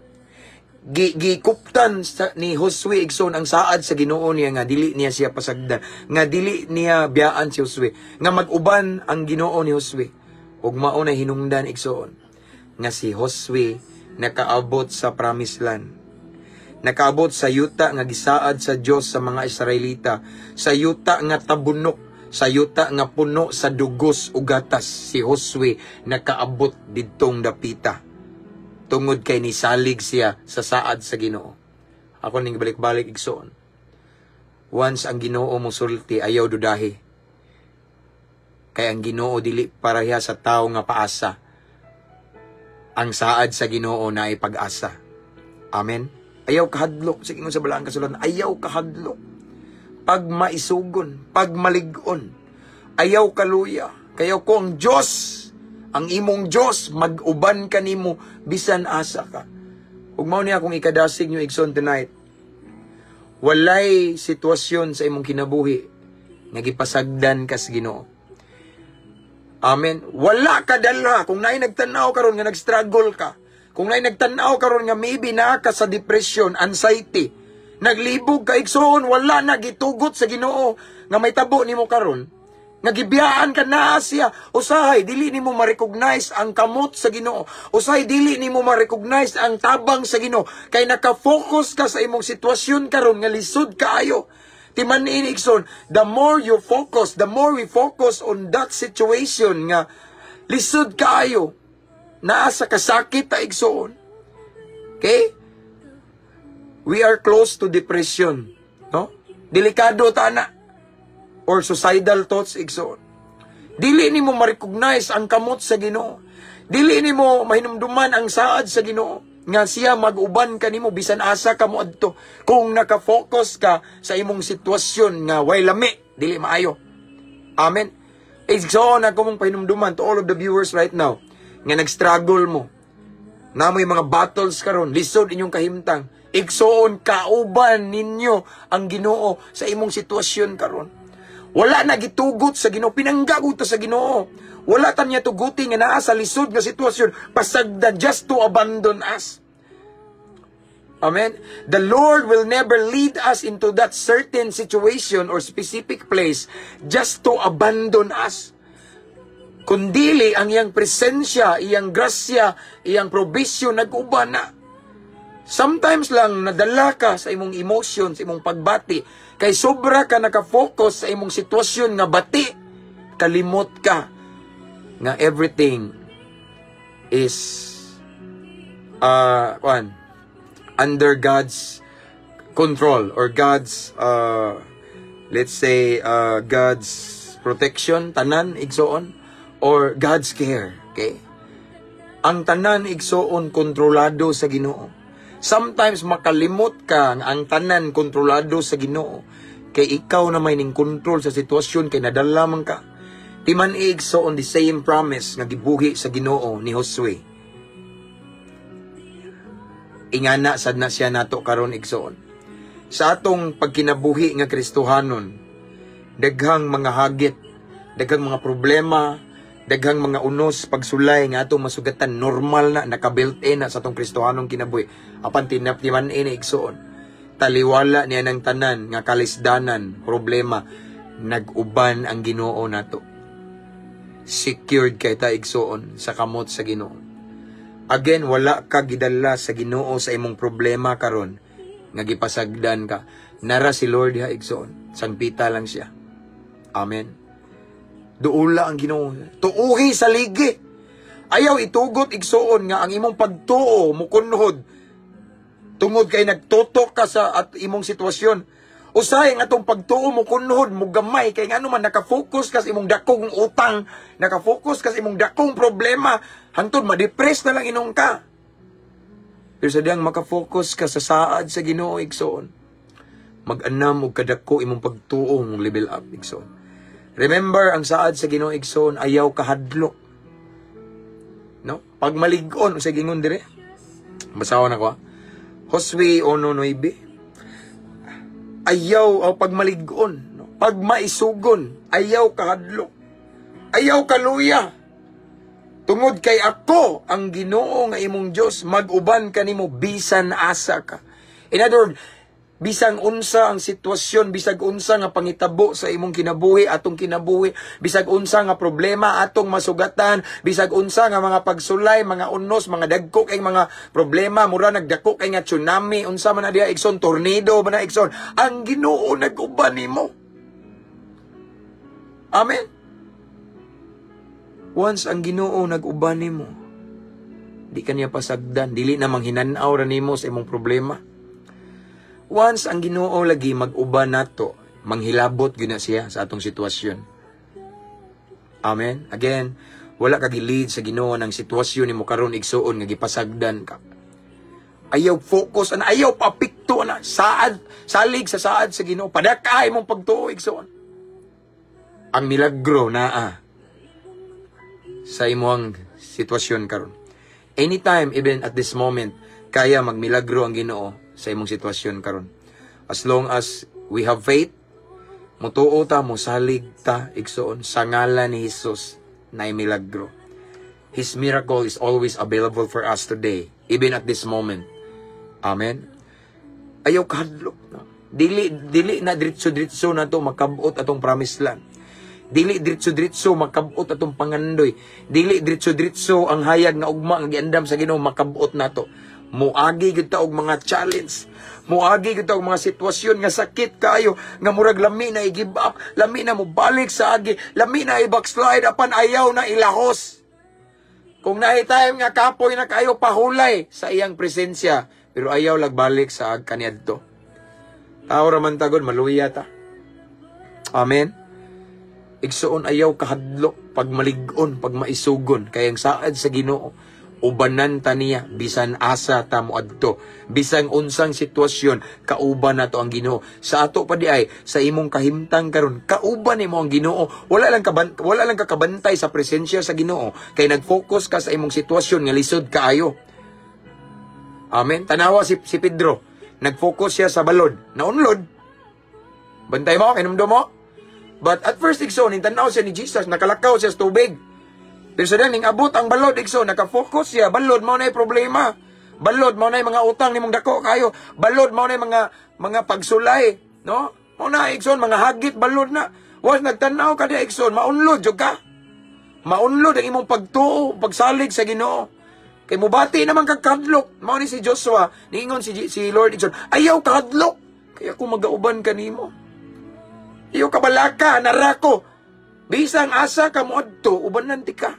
Gikuptan ni Josue, igsoon, ang saad sa Ginoo niya nga dili niya siya pasagdan, nga dili niya biyaan si Josue, nga mag-uban ang Ginoo ni Josue. Ug mao na hinungdan, igsoon, nga si Josue nakaabot sa promised land. Nakaabot sa yuta nga gisaad sa Dios sa mga Israelita, sa yuta nga tabunok, sa yuta nga puno sa dugos ug gatas. Si Josue nakaabot didtong dapita tungod kay nisalig siya sa saad sa Ginoo. Ako ning balik-balik, igsoon. Once ang Ginoo mosulti, ayaw dudahi. Kay ang Ginoo dili pareha sa tao nga paasa. Ang saad sa Ginoo naay pag-asa. Amen. Ayaw kahadlok sa ingon sa Balaang Kasulatan, ayaw kahadlok. Pag maisugon, pag malig-on, ayaw kaluya. Kay ako ang Diyos, ang imong Diyos, mag-uban kanimo bisan asa ka. Ug mao ni akong ikadasig nyo, igsoon, tonight. Walay sitwasyon sa imong kinabuhi nga gipasagdan ka sa Ginoo. Amen. Wala ka dala kung naay nagtan-aw karon nga nag-struggle ka. Kung naay nagtan-aw karon nga maybe naa ka sa depression, anxiety, naglibog ka, igsoon, wala na gitugot sa Ginoo nga may tabo nimo karon. Nga gibiyaan ka, naa siya. Usahay dili nimo ma-recognize ang kamot sa Ginoo. Usahay dili nimo ma-recognize ang tabang sa Ginoo kay naka-focus ka sa imong sitwasyon karon nga lisod kaayo. Timan-i, igsoon, the more you focus, the more we focus on that situation nga lisod kaayo, naa sa kasakit ta, igsoon. Okay? We are close to depression, no? Delikado ta na or suicidal thoughts, igsoon. Dili nimo ma-recognize ang kamot sa Ginoo. Dili nimo mahinumduman ang saad sa Ginoo nga siya mag-uban kanimo bisan asa ka moadto kung naka-focus ka sa imong sitwasyon nga way lami, dili maayo. Amen. Igsoon, ako mong pahinumduman to all of the viewers right now nga nag-struggle mo. Namoy mga battles karon, lisod inyong kahimtang. Igsoon, kauban ninyo ang Ginoo sa imong sitwasyon karon. Wala na gitugot sa Ginoo, pinangga ta sa Ginoo. Wala ta niya tuguti nga naa sa lisod nga sitwasyon, pasagda just to abandon us. Amen. The Lord will never lead us into that certain situation or specific place just to abandon us. Kundili ang iyang presensya, iyang grasya, iyang provision nag-uban na. Sometimes lang nadala ka sa imong emotion, sa imong pagbati, kay sobra ka nakafocus sa imong sitwasyon nga bati, kalimot ka nga everything is kuan, under God's control or God's let's say God's protection tanan, igsoon, or God's care. Okay, ang tanan, igsoon, kontrolado sa Ginoo. Sometimes makalimot ka nga ang tanan kontrolado sa Ginoo kay ikaw na may ning control sa sitwasyon kay nadala man ka. Timan-i, igsoon, the same promise nga gibuhi sa Ginoo ni Josue, ingana sad na siya nato karon, igsoon. Sa atong pagkinabuhi nga Kristohanon, daghang mga hagit, daghang mga problema, daghang mga unos, pagsulay nga atong masugatan, normal na, naka-built in na sa atong Kristohanong kinabuhi. Apan timan-i na, igsoon, taliwala niya ng tanan nga kalisdanan, problema, nag-uban ang Ginoo nato. Secured kay ta, igsoon, sa kamot sa Ginoo. Again, wala ka gidala sa Ginoo sa imong problema karon nga gipasagdan ka. Nara si Lord diha, igsoon. Sangpita lang siya. Amen. Duula ang Ginoo. Tuuhi sa ligi. Ayaw itugot, igsoon, nga ang imong pagtuo mukunhod tungod kay nagtutok ka sa at imong sitwasyon. Usahay ang atong pagtuo mo kunhod, mo gamay kay ngano man naka-focus ka sa imong dakong utang, naka-focus ka sa imong dakong problema, hangtod ma-depress na lang inong ka. Pero sa diyang maka-focus ka sa saad sa Ginoo, igsoon, mag-anam og kadako imong pagtuo mong level up, igsoon. Remember, ang saad sa Ginoo, igsoon, ayaw kahadlok. No? Pag malig-on, unsay gingon dire? Basahon nako, ah. Josue 1:9. Ayaw o pag malig-on, no? Pag maisugon, ayaw kahadlok. Ayaw kaluya. Tungod kay ako ang Ginoo nga imong Dios, mag-uban kanimo bisan asa ka. In other words, Bisag unsa ang sitwasyon, bisag unsa nga pangitabo sa imong kinabuhi, atong kinabuhi, bisag unsa nga problema atong masugatan, bisag unsa nga mga pagsulay, mga unos, mga dagko kay mga problema, mura nagdako kay nga tsunami, unsa man na diha, igsoon, tornado man na, igsoon, ang Ginoo nag-uban nimo. Amen. Once ang Ginoo nag-uban nimo, di ka niya pasagdan, dili na manghinan-aw ra nimo sa imong problema. Once ang Ginoo lagi mag-uban nato, manghilabot gyud na siya sa atong sitwasyon. Amen. Again, wala ka gi-lead sa Ginoo ng sitwasyon nimo karon, igsuon, nga gipasagdan ka. Ayaw focus ana, ayaw paapekto ana, saad, salig sa saad sa Ginoo. Padaka imong pagtuo, igsuon. Ang milagro naa sa imong sitwasyon karon. Anytime, even at this moment, kaya magmilagro ang Ginoo sa imong sitwasyon karon. As long as we have faith, mutuo ta, musalig ta, igsuon, sa ngalan ni Jesus na milagro. His miracle is always available for us today, even at this moment. Amen. Ayaw kahadlok. No? Dili, dili na diretso-diretso na to makabot atong promised land. Dili diretso-diretso makabot atong pangandoy. Dili diretso-diretso ang hayag nga ugma nga giandam sa Ginoo makabot nato. Muagi gyud ta og mga challenge. Muagi gyud ta og mga sitwasyon nga sakit kaayo, nga murag lami na i-give up, lami na mobalik sa agi, lami na i-backslide, apan ayaw na ilahos. Kung naay time nga kapoy na kayo, pahulay sa iyang presensya, pero ayaw lagbalik sa ag kaniadto. Tao ra man ta gud, maluya ta. Amen. Igsuon, ayaw kahadlok pag malig-on, pag maisugon, kay ang saad sa Ginoo, ubanan ta niya bisan asa ta moadto, bisan unsang sitwasyon, kauban nato ang Ginoo. Sa ato pa di ay sa imong kahimtang karon, kauban nimo ang Ginoo. Wala lang ka kabantay sa presensya sa Ginoo kay nag-focus ka sa imong sitwasyon nga lisod kaayo. Amen. Tanawa si Pedro, nag-focus siya sa balod, naunlod. Bantay mo, kinumdum mo. But at first, igsoon, tanaw siya ni Jesus, nakalakaw siya sa tubig. Pero sa ning abot ang balod, igsoon, nakafocus siya, balod mao na problema. Balod mao na mga utang nimong dako kayo. Balod mao na mga pagsulay, no? Mao na, igsoon, mga hagit balod na. Was nagtanaw ka di, igsoon, maunlod jud ka. Maunlod ang imong pagtuo, pagsalig sa Ginoo. Kay mubati naman kag kadlok. Mao ni si Joshua, niingon si Lord, igsoon, "Ayaw kahadlok. Kay ako magauban kanimo. Ayaw kabalaka, narako. Bisang asa ka moadto, ubanan ti ka."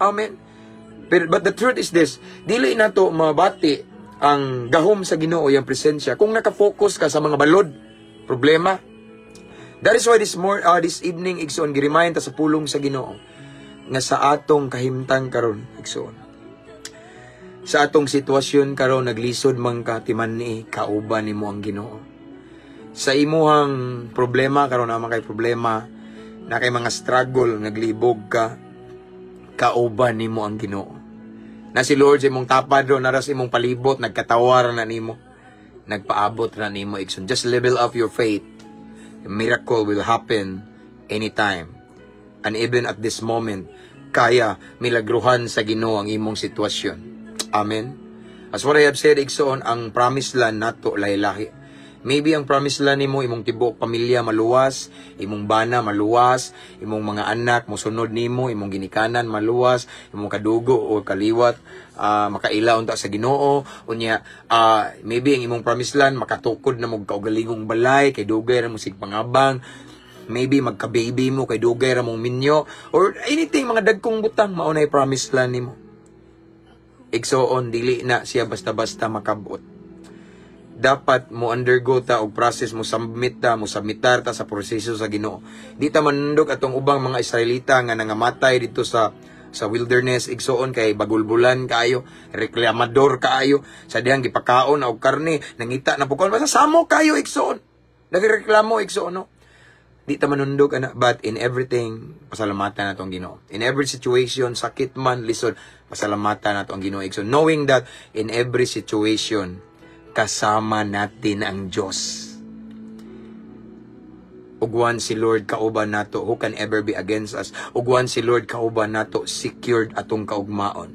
Amen. Pero, but the truth is this, dili na to mabati ang gahom sa Ginoo, yung presensya, kung nakafocus ka sa mga balod, problema. That is why this evening, igsoon, gi-remind ta sa pulong sa Ginoo nga sa atong kahimtang karon, igsoon. Sa atong sitwasyon karon, naglisod man ka, timan-i, kauban nimo ang Ginoo. Sa imuhang problema karon, naman kay problema, na kay mga struggle, naglibog ka, kauban nimo ang Ginoo. Na si Lord sa imong tapad ro, nara sa imong palibot, nagkatawar na nimo. Nagpaabot na nimo, igsoon. Just level up your faith. A miracle will happen anytime. And even at this moment, kaya milagruhan sa Ginoo ang imong sitwasyon. Amen. As what I have said, igsoon, ang promise land nato lahi-lahi. Maybe ang promise land nimo, imong tibuok pamilya maluwas, imong bana maluwas, imong mga anak mosunod nimo, imong ginikanan maluwas, imong kadugo o kaliwat makaila unta sa Ginoo. Unya maybe ang imong promise land, makatukod na mo kaugalingong balay kay dugay ra mo sig pangabang. Maybe magka-baby mo kay dugay ra mong minyo or anything, mga dagkong butang, mao na promise land nimo. Igsoon, dili na siya basta-basta makabot. Dapat mo undergo ta og process, mo submit ta, mo submitar ta sa proseso sa Ginoo. Di ta manundog atong ubang mga Israelita nga nangamatay dito sa wilderness, igsoon, kay bagulbulan kaayo, reklamador kaayo sa dihang gipakaon og karne, nangita na pukon, basta samo kayo, igsoon. Nagreklamo, igsoon, no? Di ta manundog ana, but in everything, pasalamatan nato ang Ginoo. In every situation, sakit man, lisod, pasalamatan nato ang Ginoo, igsoon, knowing that in every situation, kasama natin ang Diyos. Ug once si Lord kauban nato, who can ever be against us? Ug once si Lord kauban nato, secured atong kaugmaon.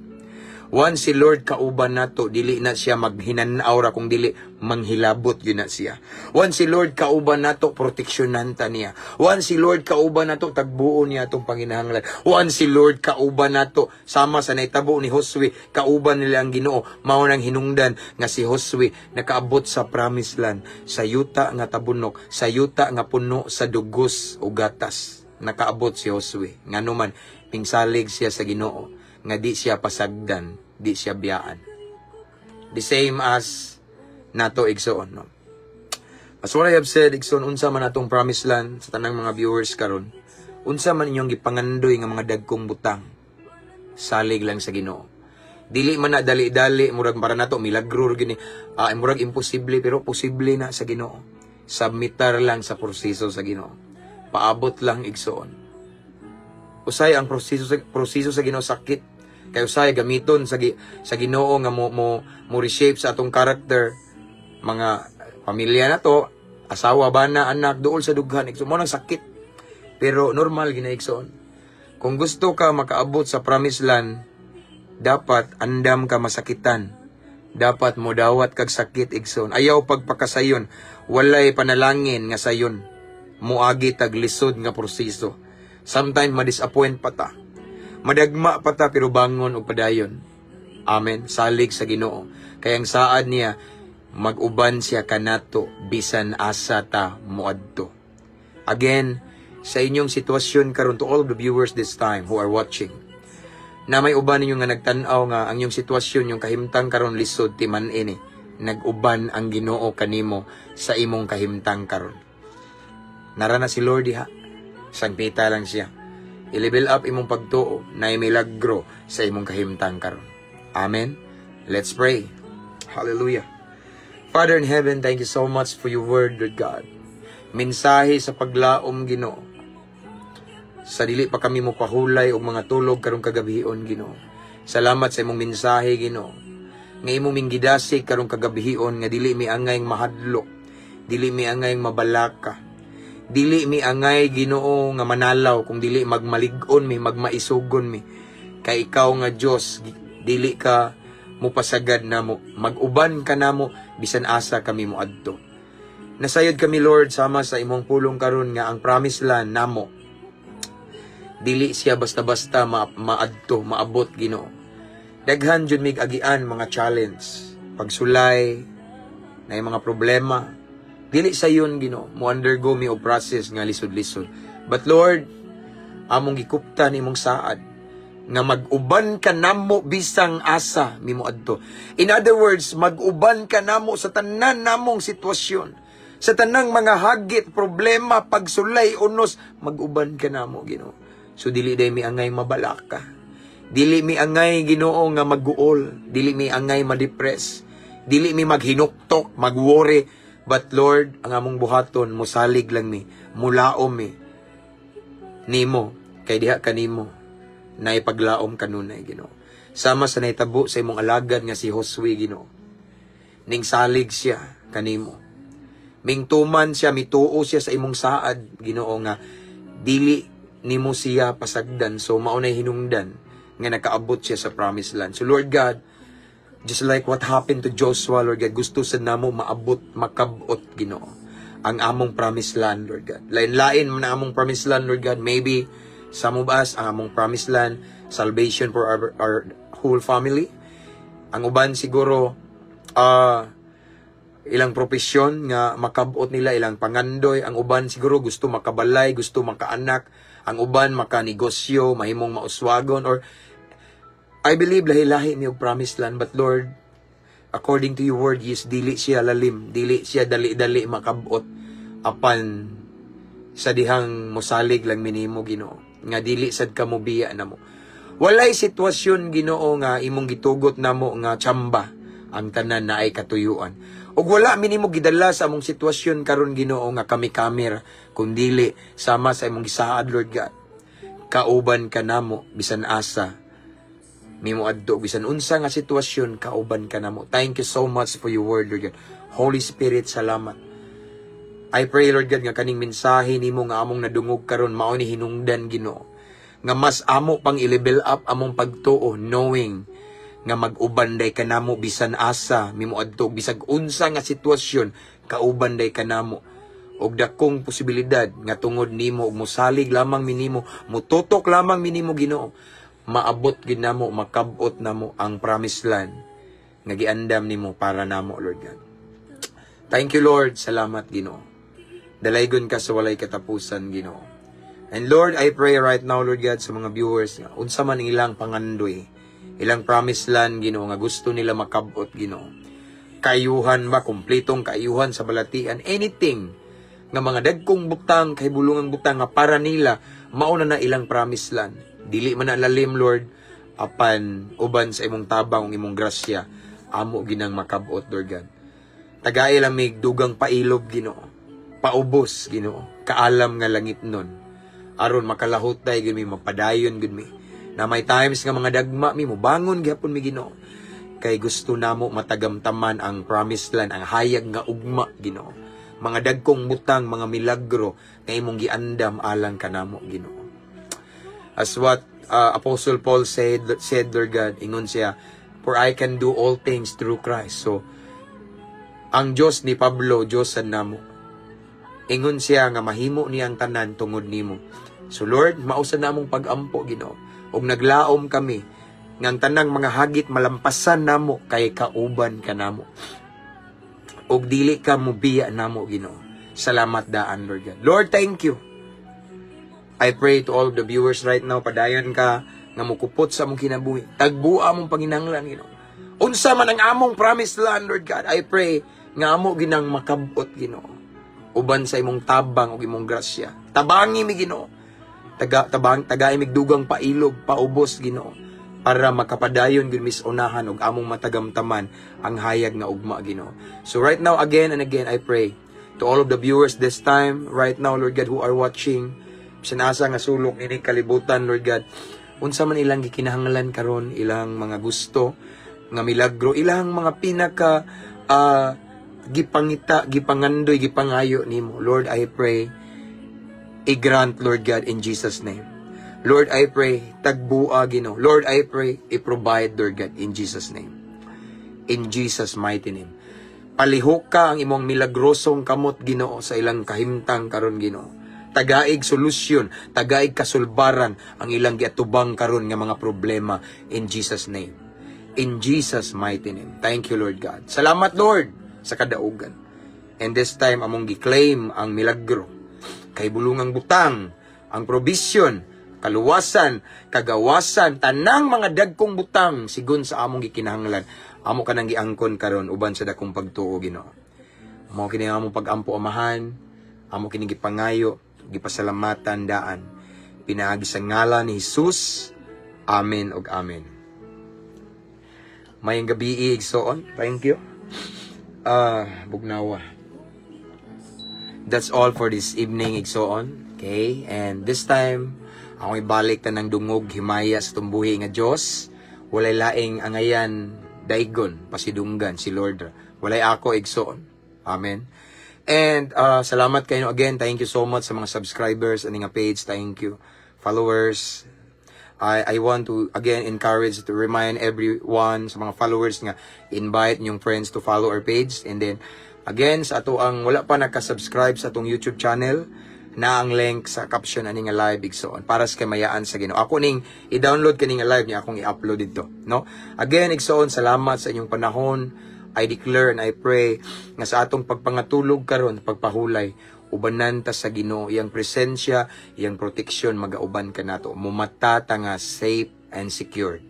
Once si Lord kauban nato, dili na siya maghinanaw ra kung dili manghilabot yun na siya. Once si Lord kauban nato, proteksyonan ta niya. Once si Lord kauban nato, tagbuon niya atong panginahanglan. Once si Lord kauban nato, sama sa nahitabo ni Josue, kauban nila ang Ginoo, mao nang hinungdan nga si Josue nakaabot sa promised land, sa yuta nga tabunok, sa yuta nga puno sa dugos o gatas. Nakaabot si Josue. Ngano man, pingsalig siya sa Ginoo nga di siya pasagdan, di siya biyaan. The same as nato, igsoon, no? As what I have said, igsoon, unsa man atong promised land sa tanang mga viewers karon, unsa man inyong gipangandoy nga mga dagkong butang, salig lang sa Ginoo. Dili man na dali-dali, murag para nato milagro gini, murag imposible, pero posible na sa Ginoo. Submitar lang sa proseso sa Ginoo. Paabot lang, igsoon. Usay ang proseso sa Ginoo sakit kay usay gamiton sa Ginoo nga mo reshape sa atong character, mga pamilya na to, asawa, bana, anak, duol sa dughan, igsoon. Mo nang sakit pero normal gina, igsoon. Kung gusto ka makaabot sa promised land, dapat andam ka masakitan, dapat mo dawat kag sakit, igsoon. Ayaw pagpakasayon. Walay panalangin nga sayon. Muagi tag lisod nga proseso. Sometimes ma-disappoint pa ta. Madagma pa ta, pero bangon og padayon. Amen. Salig sa Ginoo. Kay ang saad niya, mag-uban siya kanato bisan asa ta moadto. Again, sa inyong sitwasyon karon, to all of the viewers this time who are watching, na may uban ninyo nga nagtan-aw nga ang inyong sitwasyon, yung kahimtang karon lisod timan ini, nag-uban ang Ginoo kanimo sa imong kahimtang karon. Nara na si Lord diha. Sangpita lang siya. I-level up imong pagtuo na milagro sa imong kahimtang karon. Amen. Let's pray. Hallelujah. Father in heaven, thank you so much for your word, Lord God. Mensahe sa paglaom, Ginoo. Sa dili pa kami mo pahulay og mga tulog karong kagabion, Ginoo. Salamat sa imong mensahe, Ginoo. Nga imong minggidasig karong kagabion nga dili mi angay mahadlok, dili mi angay mabalaka. Dili mi angay, Ginoo, nga manalaw kung dili magmalig-on mi, magmaisugon mi. Kay ikaw nga Dios, dili ka mupasagad namo, mag-uban ka namo bisan asa kami moadto. Nasayod kami, Lord, sama sa imong pulong karon nga ang promise land namo, dili siya basta-basta maadto, maabot, Ginoo. Daghan jud mig agian mga challenge, pagsulay, na mga problema. Dili sayon, Ginoo, mo undergo mi og process nga lisod-lisod. But Lord, among gikuptan imong saad nga mag-uban ka namo bisang asa mi moadto. In other words, mag-uban ka namo sa tanan namong sitwasyon. Sa tanang mga hagit, problema, pagsulay, unos, mag-uban ka namo, Ginoo. So dili day mi angay mabalaka. Dili mi angay, Ginoo, nga magguol, dili mi angay ma-depress. Dili mi maghinuktok, magworry. But Lord, ang among buhaton, musalig lang mi, mulaom mi nimo, kay diha kanimo naipaglaom kanunay, Ginoo. Sama sa nahitabo sa imong alagad nga si Josue, Ginoo. Ning salig siya kanimo. Mingtuman siya, mituo siya sa imong saad, Ginoo, nga dili nimo siya pasagdan. So mao nay hinungdan nga nakaabot siya sa promised land. So Lord God, just like what happened to Joshua, Lord God, gusto sa namo maabot, makabot, Ginoo, ang among promised land, Lord God. Lain-lain man ang among promised land, Lord God. Maybe some of us, ang among promised land, salvation for our whole family. Ang uban siguro, ilang propesyon nga makabot nila ilang pangandoy. Ang uban siguro gusto makabalay, gusto makaanak. Ang uban makanegosyo, mahimong mauswagon, or I believe lahi-lahi mi og promised land. But Lord, according to your word, yes, dili siya lalim, dili siya dali-dali makabot apan sa dihang mosalig lang minimo, Ginoo, nga dili sad ka mobiya namo. Walay sitwasyon, Ginoo, nga imong gitugot namo nga tsamba. Ang tanan na ay katuyuan. Ug wala minimo gidala sa among sitwasyon karon, Ginoo, nga kami kamera, kun dili sama sa imong gisaad, Lord God. Kauban ka namo bisan asa mimo adto, bisan unsa nga sitwasyon, kauban ka namo. Thank you so much for your word, Lord God. Holy Spirit, salamat. I pray, Lord God, nga kaning mensahe nimo nga among nadungog karon mao ni hinungdan, Ginoo, nga mas amo pang i-level up among pagtuo, knowing nga Nga mag-uban day kanamo bisan asa mi moadto, bisag unsa nga sitwasyon, kauban day kanamo. Og dakong posibilidad nga tungod nimo ug mosalig lamang minimo, mututok lamang minimo, Ginoo, maabot gid namo, makab-ot namo ang promised land nga giandam nimo para namo, Lord God. Thank you, Lord. Salamat, Ginoo. Dalaygon ka sa walay katapusan, Ginoo. And Lord, I pray right now, Lord God, sa mga viewers nga unsa man ang ilang pangandoy, ilang promised land, Ginoo, nga gusto nila makabot, Ginoo. Kayuhan ba, kumpletong kayuhan sa balatian, anything nga mga dagkong butang, kay bulungang butang nga para nila mao na na ilang promised land. Dili man na lalim, Lord, apan uban sa imong tabang ug imong grasya, amo ginang makabot, Lord God. Tagay lang mig dugang pailob, Ginoo. Paubos, Ginoo. Kaalam nga langit nun. Aron makalahutay gud mi, mapadayon gud mi. Na may times nga mga dagma mi, mobangon gyapon mi, Ginoo. Kay gusto namo matagamtaman ang promised land, ang hayag nga ugma, Ginoo. Mga dagkong butang, mga milagro nga imong giandam alang kanamo, Ginoo. As what Apostle Paul said, Lord God, ingon siya, "For I can do all things through Christ." So, ang Diyos ni Pablo, Diyos sa namo. Ingon siya nga mahimo niya ang tanan tungod nimo. So Lord, mao sa namong pag-ampo, Ginoo. Ug naglaom kami nga ang tanang mga hagit malampasan namo kay kauban ka namo. Ug dili ka mubiya namo, Ginoo. Salamat daan, Lord God. Lord, thank you. I pray to all of the viewers right now, padayon ka nga mukupot sa among kinabuhi. Tagbua among panginahanglan, Ginoo. Unsa man ang among promised land, Lord God, I pray nga amo ginang makabot, Ginoo. Uban sa imong tabang ug imong grasya. Tabangi mi, Ginoo. Taga tabang tagay mig dugang pailob, paubos, Ginoo, para makapadayon gud mis unahan ug among matagamtaman ang hayag nga ugma, Ginoo. So right now, again and again, I pray to all of the viewers this time right now, Lord God, who are watching bisan asa nga sulok ini kalibutan, Lord God, unsa man ilang gikinahanglan karon, ilang mga gusto nga milagro, ilang mga pinaka gipangita, gipangandoy, gipangayo nimo, Lord, I pray i-grant, Lord God, in Jesus' name. Lord, I pray, tagbua, Ginoo. Lord, I pray, i-provide, Lord God, in Jesus' name. In Jesus' mighty name. Palihok ka ang imong milagrosong kamot, Ginoo, sa ilang kahimtang karon, Ginoo. Tagaig solusyon, tagaig kasulbaran ang ilang giatubang karon nga mga problema in Jesus' name. In Jesus' mighty name. Thank you, Lord God. Salamat, Lord, sa kadaugan. And this time, among gi-claim ang milagro, kay bulungang butang, ang provision, kaluwasan, kagawasan, tanang mga dagkong butang sigon sa among gikinahanglan. Amo kanang giangkon karon uban sa dakong pagtuo, Ginoo. Mao kini ang among pagampo, Amahan, amo kini gipangayo, gipasalamatan daan. Pinaagi sa ngalan ni Jesus. Amen ug amen. Maayong gabii, igsoon. Thank you. Ah, bugnawa. That's all for this evening, igsoon. Okay? And this time, ako ibalik tanang dungog himaya sa tumbuhi nga Dios. Walay laing angayan, daigon, pasidunggan si Lord. Walay ako, igsoon. Amen. And salamat kayo again. Thank you so much sa mga subscribers ani nga page. Thank you. Followers. I want to again encourage to remind everyone sa mga followers nga invite inyong friends to follow our page, and then again sa ato ang wala pa naka-subscribe sa atong YouTube channel na ang link sa caption ani nga live, igsoon, para sa kamayaan sa Ginoo. Ako ning i-download kani nga live niya, akong i-upload dito, no? Again, igsoon, salamat sa inyong panahon. I declare and I pray nga sa atong pagpangatulog karon, pagpahulay, ubanan ta sa Ginoo, iyang presensya, iyang proteksyon magauban kanato. Mumata ta nga safe and secured.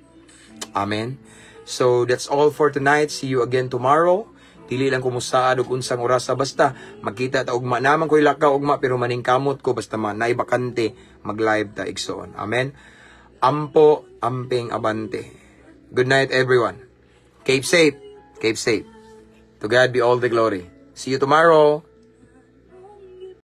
Amen. So that's all for tonight. See you again tomorrow. Dili lang kumustaad og unsang orasa, basta magkita ta ugma naman ko'y lakaw ugma, pero maningkamot ko basta ma naay bakante, mag-live ta, igsoon. Amen. Ampo, amping, abante. Good night, everyone. Keep safe. Keep safe. To God be all the glory. See you tomorrow.